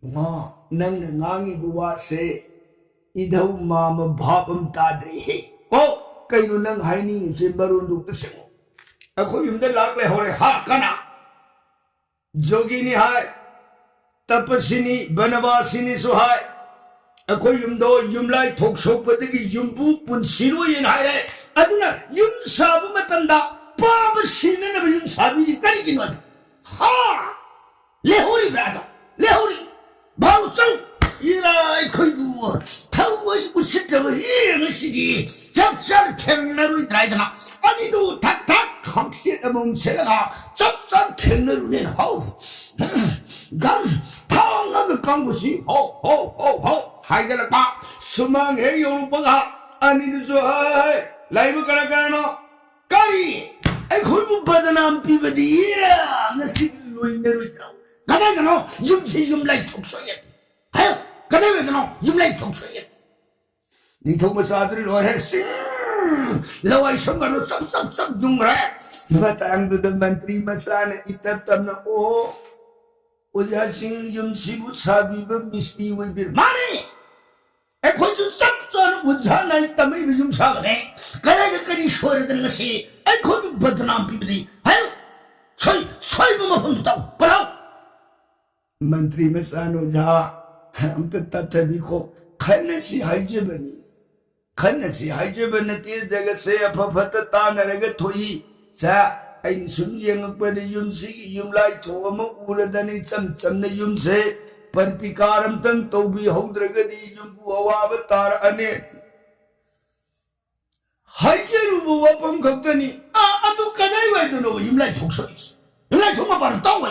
"ꯏꯕꯨꯡꯉꯣ, ꯅꯪꯅ ꯉꯥꯡꯉꯤꯕ ꯋꯥꯁꯦ ꯏꯙꯧ ꯃꯥꯃ ꯚꯥꯞ ꯑꯃ ꯇꯥꯗ꯭ꯔꯦꯍꯦ꯫ ꯀꯣ, ꯀꯩꯅꯣ ꯅꯪ ꯍꯥꯏꯅꯤꯡꯉꯤꯕꯁꯦ? ꯃꯔꯣꯟꯗꯨ ꯑꯝꯇ ꯁꯦꯡꯉꯣ꯫ ꯑꯩꯈꯣꯏ ꯌꯨꯝꯗ ꯂꯥꯛ ꯂꯩꯍꯧꯔꯦ꯫ ꯍꯥ, ꯀꯅꯥ? ꯖꯣꯒꯤꯅꯤ ꯍꯥꯏ, ꯇꯄꯁꯤꯅꯤ, ꯕꯅꯕꯥꯁꯤꯅꯤꯁꯨ ꯍꯥꯏ꯫ ꯑꯩꯈꯣꯏ ꯌꯨꯝꯗꯣ ꯌꯨꯝꯂꯥꯏ ꯊꯣꯛ ꯁꯣꯛꯄꯗꯒꯤ ꯌꯨꯝꯕꯨ ꯄꯨꯟꯁꯤꯔꯣꯏꯅ ꯍꯥꯏꯔꯦ꯫ ꯑꯗꯨꯅ ꯌꯨꯝ ꯁꯥꯕ ꯃꯇꯝꯗ ꯄꯥꯕ ꯁꯤꯅꯅꯕ ꯌꯨꯝ ꯁꯥꯕꯤꯔꯤ ꯀꯔꯤꯒꯤꯅꯣ?" ꯍꯥ? ꯂꯦꯍꯧꯔꯤꯕ꯭ꯔꯥ ꯑꯗꯣ? ꯂꯦꯍꯧꯔꯤ꯫ ꯚꯥꯔꯨ ꯆꯧ꯫ ꯏꯔꯥ ꯑꯩꯈꯣꯏꯕꯨ ꯊꯋꯥꯏ ꯎꯁꯤꯠꯇꯕ ꯌꯦꯡ ꯑꯁꯤꯗꯤ ꯆꯞ ꯆꯥꯅ ꯊꯦꯡꯅꯔꯣꯏꯗ꯭ꯔꯥ ꯍꯥꯏꯗꯅ ꯑꯅꯤꯗꯨ ꯊꯛ ꯊꯛ ꯈꯪꯆꯦꯠ ꯑꯃꯃꯝ ꯁꯦꯠꯂꯒ ꯆꯞ ꯆꯥꯅ ꯊꯦꯡꯅꯔꯨꯅꯦꯅ ꯍꯥꯎ꯫ ꯒꯝ ꯊꯥꯡꯉꯒ ꯀꯥꯡꯕꯨꯁꯤ ꯍꯥꯎ ꯍꯥꯎ ꯍꯥꯎ ꯍꯥꯎ ꯍꯥꯏꯒꯠꯂꯛꯄ꯫ ꯁꯨꯃꯥꯡ ꯍꯦꯛ ꯌꯧꯔꯛꯄꯒ ꯑꯅꯤꯗꯨꯁꯨ ꯍꯥꯏ ꯂꯩꯕ ꯀꯅꯥ ꯀꯅꯥꯅꯣ? ꯀꯔꯤ? ꯑꯩꯈꯣꯏꯕꯨ ꯕꯗꯅꯥꯝ ꯄꯤꯕꯗꯤ ꯉꯁꯤ ꯂꯣꯏꯅꯔꯣꯏꯗ꯭ꯔꯣ? ꯀꯗꯥꯏꯗꯅꯣ ꯌꯨꯝꯁꯤ ꯌꯨꯝ ꯂꯩꯊꯣꯛ ꯁꯣꯛꯑꯦ? ꯍꯥꯏꯌꯨ, ꯀꯗꯥꯏꯋꯥꯏꯗꯅꯣ ꯌꯨꯝ ꯂꯩꯊꯣꯛ ꯁꯣꯛꯑꯦ? ꯅꯤꯡꯊꯧ ꯃꯆꯥꯗꯨꯗꯤ ꯂꯣꯏꯔꯦ꯫ ꯁꯤꯡ! ꯂꯋꯥꯏ ꯁꯝꯒꯗꯣ ꯆꯞ ꯆꯞ ꯆꯞ ꯌꯨꯡꯈ꯭ꯔꯦ꯫ ꯃꯇꯥꯡꯗꯨꯗ ꯃꯟꯇ꯭ꯔꯤ ꯃꯆꯥꯅ ꯏꯇꯞ ꯇꯞꯅ, "ꯑꯣ, ꯑꯣꯖꯥꯁꯤꯡ ꯌꯨꯝꯁꯤꯕꯨ ꯁꯥꯕꯤꯕ ꯃꯤꯁꯇ꯭ꯔꯤ ꯑꯣꯏꯕꯤꯔ-" "ꯃꯥꯅꯤ! ꯑꯩꯈꯣꯏꯁꯨ ꯆꯞ ꯆꯥꯅ ꯑꯣꯖꯥ ꯅꯥꯏ ꯇꯝꯃꯛꯏꯕ ꯌꯨꯝ ꯁꯥꯕꯅꯦ꯫ ꯀꯗꯥꯏꯗ ꯀꯔꯤ ꯁꯣꯏꯔꯗꯅ ꯉꯁꯤ ꯑꯩꯈꯣꯏꯕꯨ ꯕꯗꯅꯥꯝ ꯄꯤꯕꯗꯤ? ꯍꯥꯏꯌꯨ! ꯁꯣꯏ-, ꯁꯣꯏꯕ ꯃꯐꯝꯗꯨ ꯇꯥꯛꯎ, ꯄꯜꯂꯥꯎ!" ꯃꯟꯇ꯭ꯔꯤ ꯃꯆꯥꯅ ꯑꯣꯖꯥ ꯑꯝꯇ ꯇꯞꯊꯕꯤꯈꯣ꯫ ꯈꯟꯅꯁꯤ ꯍꯥꯏꯖꯕꯅꯤ, ꯈꯟꯅꯁꯤ ꯍꯥꯏꯖꯕ ꯅꯠꯇꯦ꯫ ꯖꯒꯠꯁꯦ ꯑꯐ ꯐꯠꯇ ꯇꯥꯟꯅꯔꯒ ꯊꯣꯛꯏ꯫ ꯁꯦ, ꯑꯩꯅ ꯁꯨꯝ ꯌꯦꯡꯉꯛꯄꯗ ꯌꯨꯝꯁꯤꯒꯤ ꯌꯨꯝꯂꯥꯏ ꯊꯣꯡ ꯑꯃ ꯎꯔꯗꯅ ꯏꯆꯝ ꯆꯝꯅ ꯌꯨꯝꯁꯦ ꯄ꯭ꯔꯇꯤꯀꯥꯔ ꯑꯝꯇꯪ ꯇꯧꯕꯤꯍꯧꯗ꯭ꯔꯒꯗꯤ ꯌꯨꯝꯕꯨ ꯑꯋꯥꯕ ꯇꯥꯔꯛꯑꯅꯤ꯫ ꯍꯥꯏꯖꯔꯨꯕ ꯋꯥꯐꯝ ꯈꯛꯇꯅꯤ꯫ ꯑꯥ, ꯑꯗꯨ ꯀꯗꯥꯏꯋꯥꯏꯗꯅꯣꯕ ꯌꯨꯝꯂꯥꯏ ꯊꯣꯛ ꯁꯣꯛꯏꯁꯦ? ꯌꯨꯝꯂꯥꯏ ꯊꯣꯛ ꯃꯄꯥꯟ ꯇꯧꯋꯦ꯫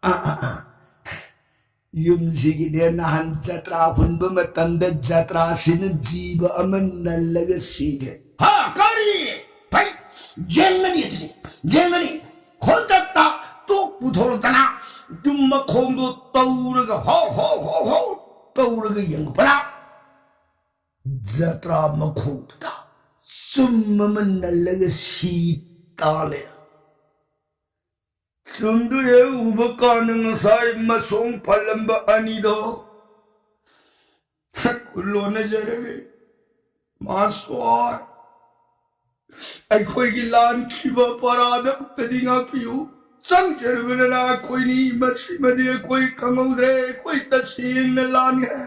ꯑꯥ, ꯑꯥ, ꯑꯥ꯫ ꯌꯨꯝꯁꯤꯒꯤꯅꯦ, ꯅꯍꯥꯟ ꯖꯇ꯭ꯔꯥ ꯍꯨꯟꯕ ꯃꯇꯝꯗ ꯖꯇ꯭ꯔꯥꯁꯤꯅ ꯖꯤꯕ ꯑꯃ ꯅꯜꯂꯒ ꯁꯤꯈ꯭ꯔꯦ꯫ ꯍꯥ, ꯀꯔꯤ? ꯐꯩ, ꯌꯦꯡꯒꯅꯤ ꯑꯗꯨꯗꯤ, ꯌꯦꯡꯒꯅꯤ꯫ ꯈꯣꯟꯇꯛꯇ ꯇꯣꯛ ꯄꯨꯊꯣꯔꯛꯇꯅ ꯌꯨꯝ ꯃꯈꯣꯡꯗꯣ ꯇꯧꯔꯒ ꯍꯣ, ꯍꯣ, ꯍꯣ, ꯍꯣ ꯇꯧꯔꯒ ꯌꯦꯡꯉꯛꯄꯗ ꯖꯇ꯭ꯔꯥ ꯃꯈꯣꯡꯗꯨꯗ ꯆꯨꯝ ꯑꯃ ꯅꯜꯂꯒ ꯁꯤ ꯇꯥ ꯂꯩꯔꯝꯃꯤ꯫ ꯆꯨꯝꯗꯨ ꯍꯦꯛ ꯎꯕ ꯀꯥꯟꯗ ꯉꯁꯥꯏ ꯃꯁꯣꯡ ꯐꯜꯂꯝꯕ ꯑꯅꯤꯗꯣ ꯈꯨꯜꯂꯣꯟꯅꯖꯔꯒꯦ꯫ ꯃꯥꯁ꯭ꯋꯥꯏ꯫ ꯑꯩꯈꯣꯏꯒꯤ ꯂꯥꯟꯈꯤꯕ ꯄꯔꯥꯗ ꯑꯃꯨꯛꯇꯗꯤ ꯉꯥꯛꯄꯤꯌꯨ꯫ ꯆꯪꯖꯔꯨꯕꯅ ꯑꯩꯈꯣꯏꯅꯤ, ꯃꯁꯤꯃꯗꯤ ꯑꯩꯈꯣꯏ ꯈꯪꯍꯧꯗ꯭ꯔꯦ, ꯑꯩꯈꯣꯏ ꯇꯁꯦꯡꯅ ꯂꯥꯟꯈ꯭ꯔꯦ꯫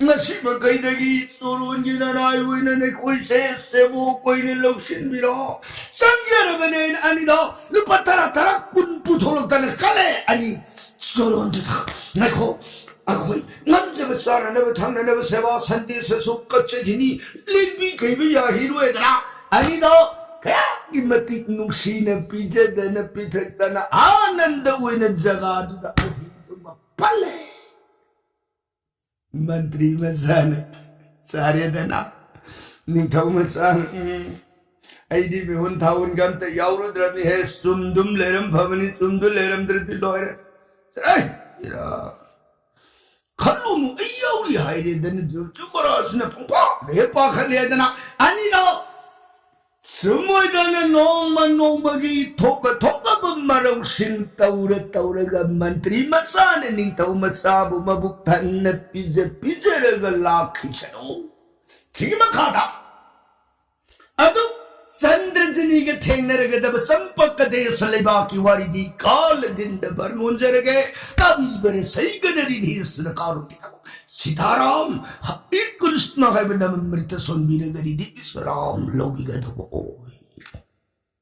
ꯉꯁꯤ ꯃꯈꯩꯗꯒꯤ ꯆꯣꯔꯣꯟꯒꯤ ꯅꯅꯥꯏ ꯑꯣꯏꯅ ꯅꯈꯣꯏꯁꯦ ꯁꯦꯕꯣꯛ ꯑꯣꯏꯅ ꯂꯧꯁꯤꯟꯕꯤꯔꯣ꯫ ꯆꯪꯖꯔꯕꯅꯦ ꯑꯩꯅ ꯑꯅꯤꯗꯣ ꯂꯨꯄꯥ ꯇꯔꯥ, ꯇꯔꯥ, ꯀꯨꯟ ꯄꯨꯊꯣꯛꯂꯛꯇꯅ ꯀꯜꯂꯦ ꯑꯅꯤ꯫ ꯆꯣꯔꯣꯟꯗꯨꯗ ꯉꯥꯏꯈꯣ, ꯑꯩꯈꯣꯏ ꯉꯝꯖꯕ ꯆꯥꯅꯅꯕ ꯊꯛꯅꯅꯕ ꯁꯦꯕꯥ ꯁꯟꯗꯦꯁꯁꯨ ꯀꯠꯆꯈꯤꯅꯤ꯫ ꯂꯦꯡꯕꯤ ꯀꯩꯕ ꯌꯥꯈꯤꯔꯣꯏꯗꯅ ꯑꯅꯤꯗꯣ ꯀꯌꯥꯒꯤ ꯃꯇꯤꯛ ꯅꯨꯡꯁꯤꯅ ꯄꯤꯖꯗꯅ ꯄꯤꯊꯛꯇꯅ ꯑꯥꯅꯟꯗ ꯑꯣꯏꯅ ꯖꯒꯥꯗꯨꯗ ꯑꯍꯤꯡꯗꯨꯃ ꯄꯜꯂꯦ꯫ ꯃꯟꯇ꯭ꯔꯤ ꯃꯆꯥꯅ ꯆꯥꯔꯦꯗꯅ ꯅꯤꯡꯊꯧ ꯃꯆꯥꯅ, ꯎꯝ, ꯑꯩꯗꯤ ꯃꯤꯍꯨꯟ ꯊꯥꯍꯨꯟꯒ ꯑꯝꯇ ꯌꯥꯎꯔꯨꯗ꯭ꯔꯕꯅꯤꯍꯦ꯫ ꯆꯨꯝꯗꯨꯝ ꯂꯩꯔꯝ ꯐꯕꯅꯤ, ꯆꯨꯝꯗꯨ ꯂꯩꯔꯝꯗ꯭ꯔꯗꯤ ꯂꯣꯏꯔꯦ꯫ ꯑꯩ, ꯏꯔꯥ꯫ ꯈꯜꯂꯨꯅꯨ, ꯑꯩ ꯌꯥꯎꯔꯤ ꯍꯥꯏꯔꯦꯗꯅ ꯖꯨ-, ꯖꯨꯃꯔꯥꯁꯤꯅ ꯄꯨꯡꯄꯥꯛꯇ ꯍꯦꯛ ꯄꯥꯈꯠꯂꯦꯗꯅ ꯑꯅꯤꯗꯣ ꯁꯨꯝ ꯑꯣꯏꯗꯅ ꯅꯣꯡꯃ ꯅꯣꯡꯃꯒꯤ ꯊꯣꯛꯑ ꯊꯣꯛꯑꯕ ꯃꯔꯧꯁꯤꯡ ꯇꯧꯔ ꯇꯧꯔꯒ ꯃꯟꯇ꯭ꯔꯤ ꯃꯆꯥꯅ ꯅꯤꯡꯊꯧ ꯃꯆꯥꯕꯨ ꯃꯕꯨꯛ ꯊꯟꯅ ꯄꯤꯖ ꯄꯤꯖꯔꯒ ꯂꯥꯛꯈꯤꯁꯅꯨ꯫ ꯁꯤꯒꯤ ꯃꯈꯥꯗ ꯑꯗꯨ ꯆꯟꯗ꯭ꯔꯖꯅꯤꯒ ꯊꯦꯡꯅꯔꯒꯗꯕ ꯆꯝꯄꯀꯗꯦꯁ ꯂꯩꯕꯥꯛꯀꯤ ꯋꯥꯔꯤꯗꯤ ꯀꯥꯂꯗꯤꯟꯗ ꯕꯔꯅꯣꯟꯖꯔꯒꯦ꯫ ꯇꯥꯕꯤꯕꯔꯦ ꯁꯩꯒꯅꯔꯤꯗꯤ ꯁꯤꯗ ꯀꯥꯔꯨ ꯄꯤꯊꯛ ꯁꯤꯗꯥꯔꯥꯝ, ꯍ-, ꯏ ꯀ꯭ꯔꯤꯁꯅ ꯍꯥꯏꯕ ꯅꯃ ꯃ꯭ꯔꯤꯇ ꯁꯣꯟꯕꯤꯔꯒꯗꯤ ꯗꯤꯕꯤꯁꯔꯥꯝ ꯂꯧꯕꯤꯒꯗꯧꯕ ꯑꯣꯏ꯫